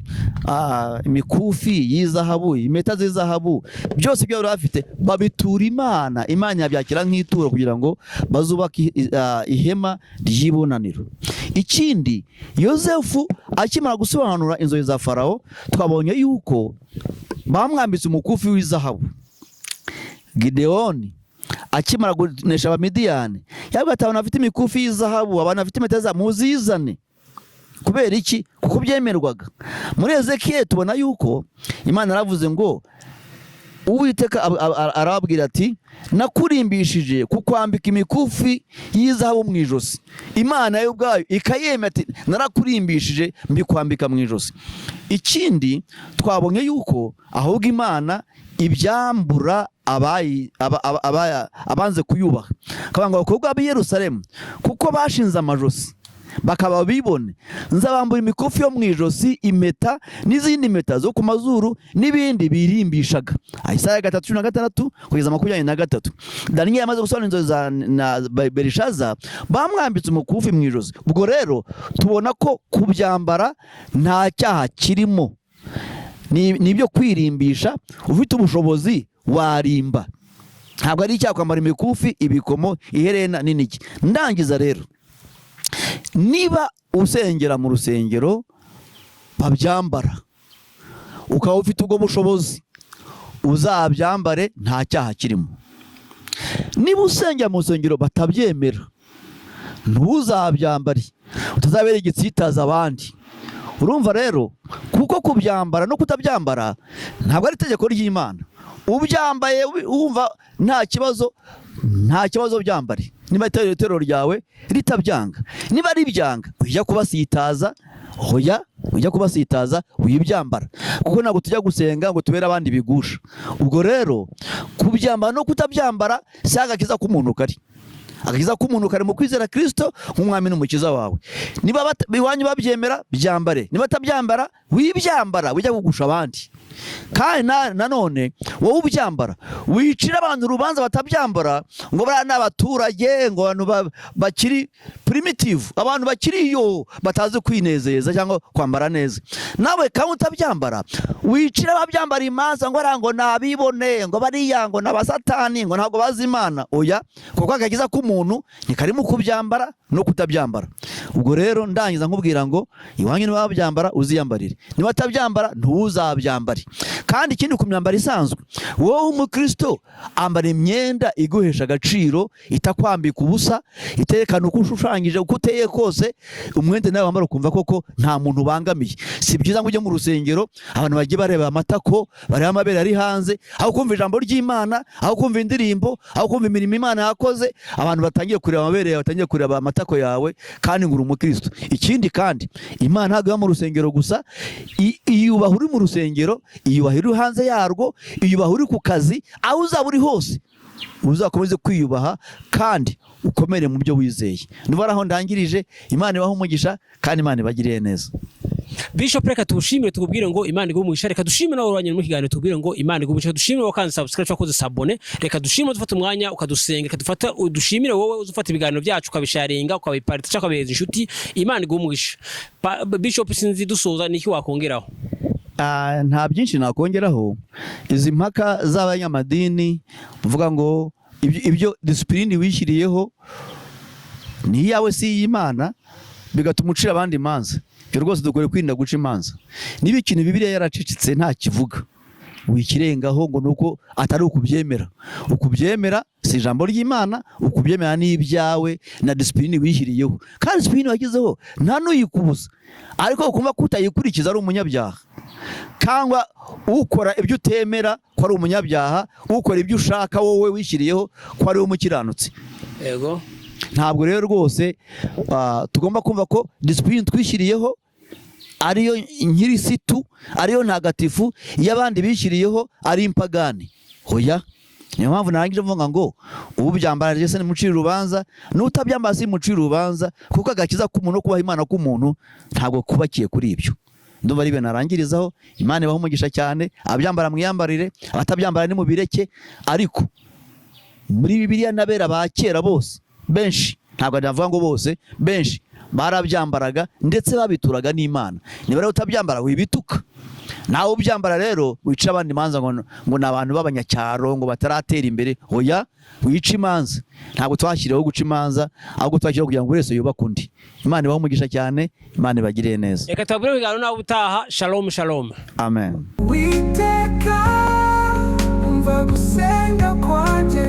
imikufi y'izahabu, impeta z'izahabu, byose ibyo bari bafite babitura Imana. Imana yabyakira nk'ituro kugira ngo bazubake ihema ry'ibonaniro. Ikindi, Yosefu akimara gusobanura inzozi za Farawo, twabonye yuko bamwambitse umukufi w'izahabu. Gideyoni akimara kunesha Abamidiyani, yabwiye ati: "Abantu bafite imikufi y'izahabu, abantu bafite impeta za, muzizane." Kubera iki? Kuko byemerwaga. Muri Ezekiyeli tubona yuko Imana yaravuze ngo, Uwiteka arababwira ati: "Nakurimbishije kukwambika imikufi y'izahabu mu ijosi." Imana yo ubwayo ikayemera ati: "Narakurimbishije mbikwambika mu ijosi." Ikindi, twabonye yuko ahubwo Imana ibyambura abanze kuyubaha. Akavuga ngo: "Abakobwa b'i Yerusalemu, kuko bashinze amajosi bakaba bibone, nzabambura imikufi yo mu ijosi, impeta n'izindi mpeta zo ku mazuru n'ibindi birimbishaga." Isaya 3:16 kugeza 23. Daniyeli amaze gusobanura inzozi za na Belishaza, bamwambitse umukufi mu ijosi. Ubwo rero tubona ko kubyambara nta cyaha kirimo, ni ibyo kwirimbisha. Ufite ubushobozi warimba, ntabwo ari icyaha kwambara imikufi, ibikomo, iherena n'inigi. Ndangiza rero, niba usengera mu rusengero babyambara, ukaba ufite ubwo bushobozi, uzabyambare, nta cyaha kirimo. Niba usengera mu rusengero batabyemera, ntuzabyambare, utazabera igitsitaza abandi. Urumva rero, kuko kubyambara no kutabyambara ntabwo ari itegeko ry'Imana. Ubyambaye wumva nta kibazo, nta kibazo, byambare. Niba itorero ryawe ritabyanga, niba ribyanga, ujya kubasitaza? Hoya, ujya kubasitaza, wibyambara, kuko ntabwo tujya gusenga ngo tubere abandi bigusha. Ubwo rero kubyambara no kutabyambara si agakiza k'umuntu kari. Agakiza k'umuntu kari mu kwizera Kristo nk'umwami n'umukiza wawe. Niba iwanyu babyemera, byambare. Niba batabyambara, wibyambara, ujya kugusha abandi. Kandi nanone wowe ubyambara, wicira abantu urubanza batabyambara ngo bariya ni abaturage, ngo abantu bakiri primitive, abantu bakiri iyo batazi kwinezeza cyangwa kwambara neza. Nawe kandi utabyambara, wicira ababyambara imanza ngo ariya ngo nabibone, ngo bariya ngo ni abasatani, ngo ntabwo bazi Imana. Oya, kuko agakiza k'umuntu ntikarimo kubyambara no kutabyambara. Ubwo rero ndangiza nkubwira ngo iwanyu niba babyambara, uziyambarire. Niba batabyambara, ntuzabyambare. Kandi ikindi, ku myambaro isanzwe, wowe umukristo ambara imyenda iguhesha agaciro, itakwambika ubusa, iterekana uko ushushanyije, uko uteye kose. Umwenda nawe wambara ukumva koko nta muntu ubangamiye. Si byiza ngo ujye mu rusengero, abantu bagiye bareba amatako, bareba amabere ari hanze, aho kumva ijambo ry'Imana, aho kumva indirimbo, aho kumva imirimo Imana yakoze, abantu batangiye kureba amabere yawe, batangiye kureba amatako yawe, kandi ngo uri umukristo. Ikindi kandi, Imana ntabwo iba mu rusengero gusa. Iyubaha uri mu rusengero, iyubaha uri hanze yarwo, iyubaha uri ku kazi. Aho uzaba uri hose, uzakomeze kwiyubaha kandi ukomere mu byo wizeye. Niba ari aho ndangirije, Imana ibahe umugisha kandi Imana ibagiriye neza. Bishop, reka tuwushimire, tukubwire ngo Imana iguhe umugisha. Reka dushime nawe urwanya mu kiganiro, tukubwire ngo Imana iguhe umugisha. Dushimire wakanze subscribe, wakoze s'abonner. Reka dushime dufate umwanya ukadusenga. Reka dufate dushimire wowe uzufata ibiganiro byacu, ukabisharinga, ukabiparita cyangwa ukabihereza inshuti. Imana iguhe umugisha. Bishop, sinzi, dusoza niki wakongeraho? Nta byinshi nakongeraho. Izi mpaka z'abanyamadini uvuga ngo ibyo discipline wishyiriyeho ni iyawe, si iy'Imana, bigatuma ucira abandi imanza, ibyo rwose dukwiye kwirinda guca imanza. Niba ikintu Bibiliya yaracecetse, nta kivuga, wikirengaho ngo nuko atari ukubyemera. Ukubyemera si ijambo ry'Imana, ukubyemera ni ibyawe na discipline wishyiriyeho. Kandi discipline washyizeho nta n'uyikubuza, ariko ukumva ko utayikurikiza ari umunyabyaha, cyangwa ukora ibyo utemera ko ari umunyabyaha, ukora ibyo ushaka wowe wishyiriyeho ko ari we umukiranutsi. Ntabwo rero rwose tugomba kumva ko discipline twishyiriyeho ariyo nkirisitu, ariyo ntagatifu, iyo abandi bishyiriyeho ari impagani. Hoya, niyo mpamvu narangije mvuga ngo ubyambara se nimucira urubanza, n'utabyambara simucira urubanza, kuko agakiza k'umuntu no kubaha Imana k'umuntu ntabwo kubakiye kuri ibyo. Ndumva ari ibyo narangirizaho. Imana ibahe umugisha cyane. Ababyambara mwiyambarire, abatabyambara nimubireke. Ariko muri Bibiliya n'abera ba kera bose, benshi, ntabwo navuga ngo bose, benshi barabyambaraga, ndetse babituraga n'Imana. Niba rero utabyambara, wibituka. Nawe ubyambara rero, wica abandi imanza ngo ni abantu b'abanyacyaro, ngo bataratera imbere. Oya, wica imanza. Ntabwo twashyiriweho guca imanza, ahubwo twashyiriweho kugira ngo buri wese yubake undi. Imana ibahe umugisha cyane, Imana ibagiriye neza. Reka tubabwire ibiganiro nawe utaha. Shalom, shalom. Amen. Uwiteka, umva gusenga kwanjye,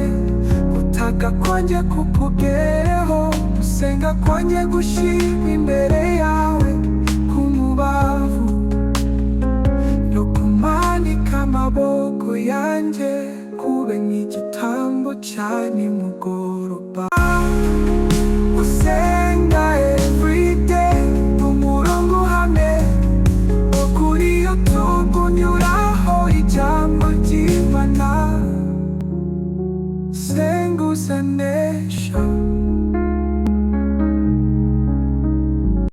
gutaka kwanjye kukugereho, gusenga kwanjye gushima imbere yawe k'umubavu, no kumanika amaboko yanjye kube nk'igitambo cya nimugoroba. Gusenga everyday, umurongo uhamye wo kuri YouTube unyuraho ijambo ry'Imana. Senga uzanesha.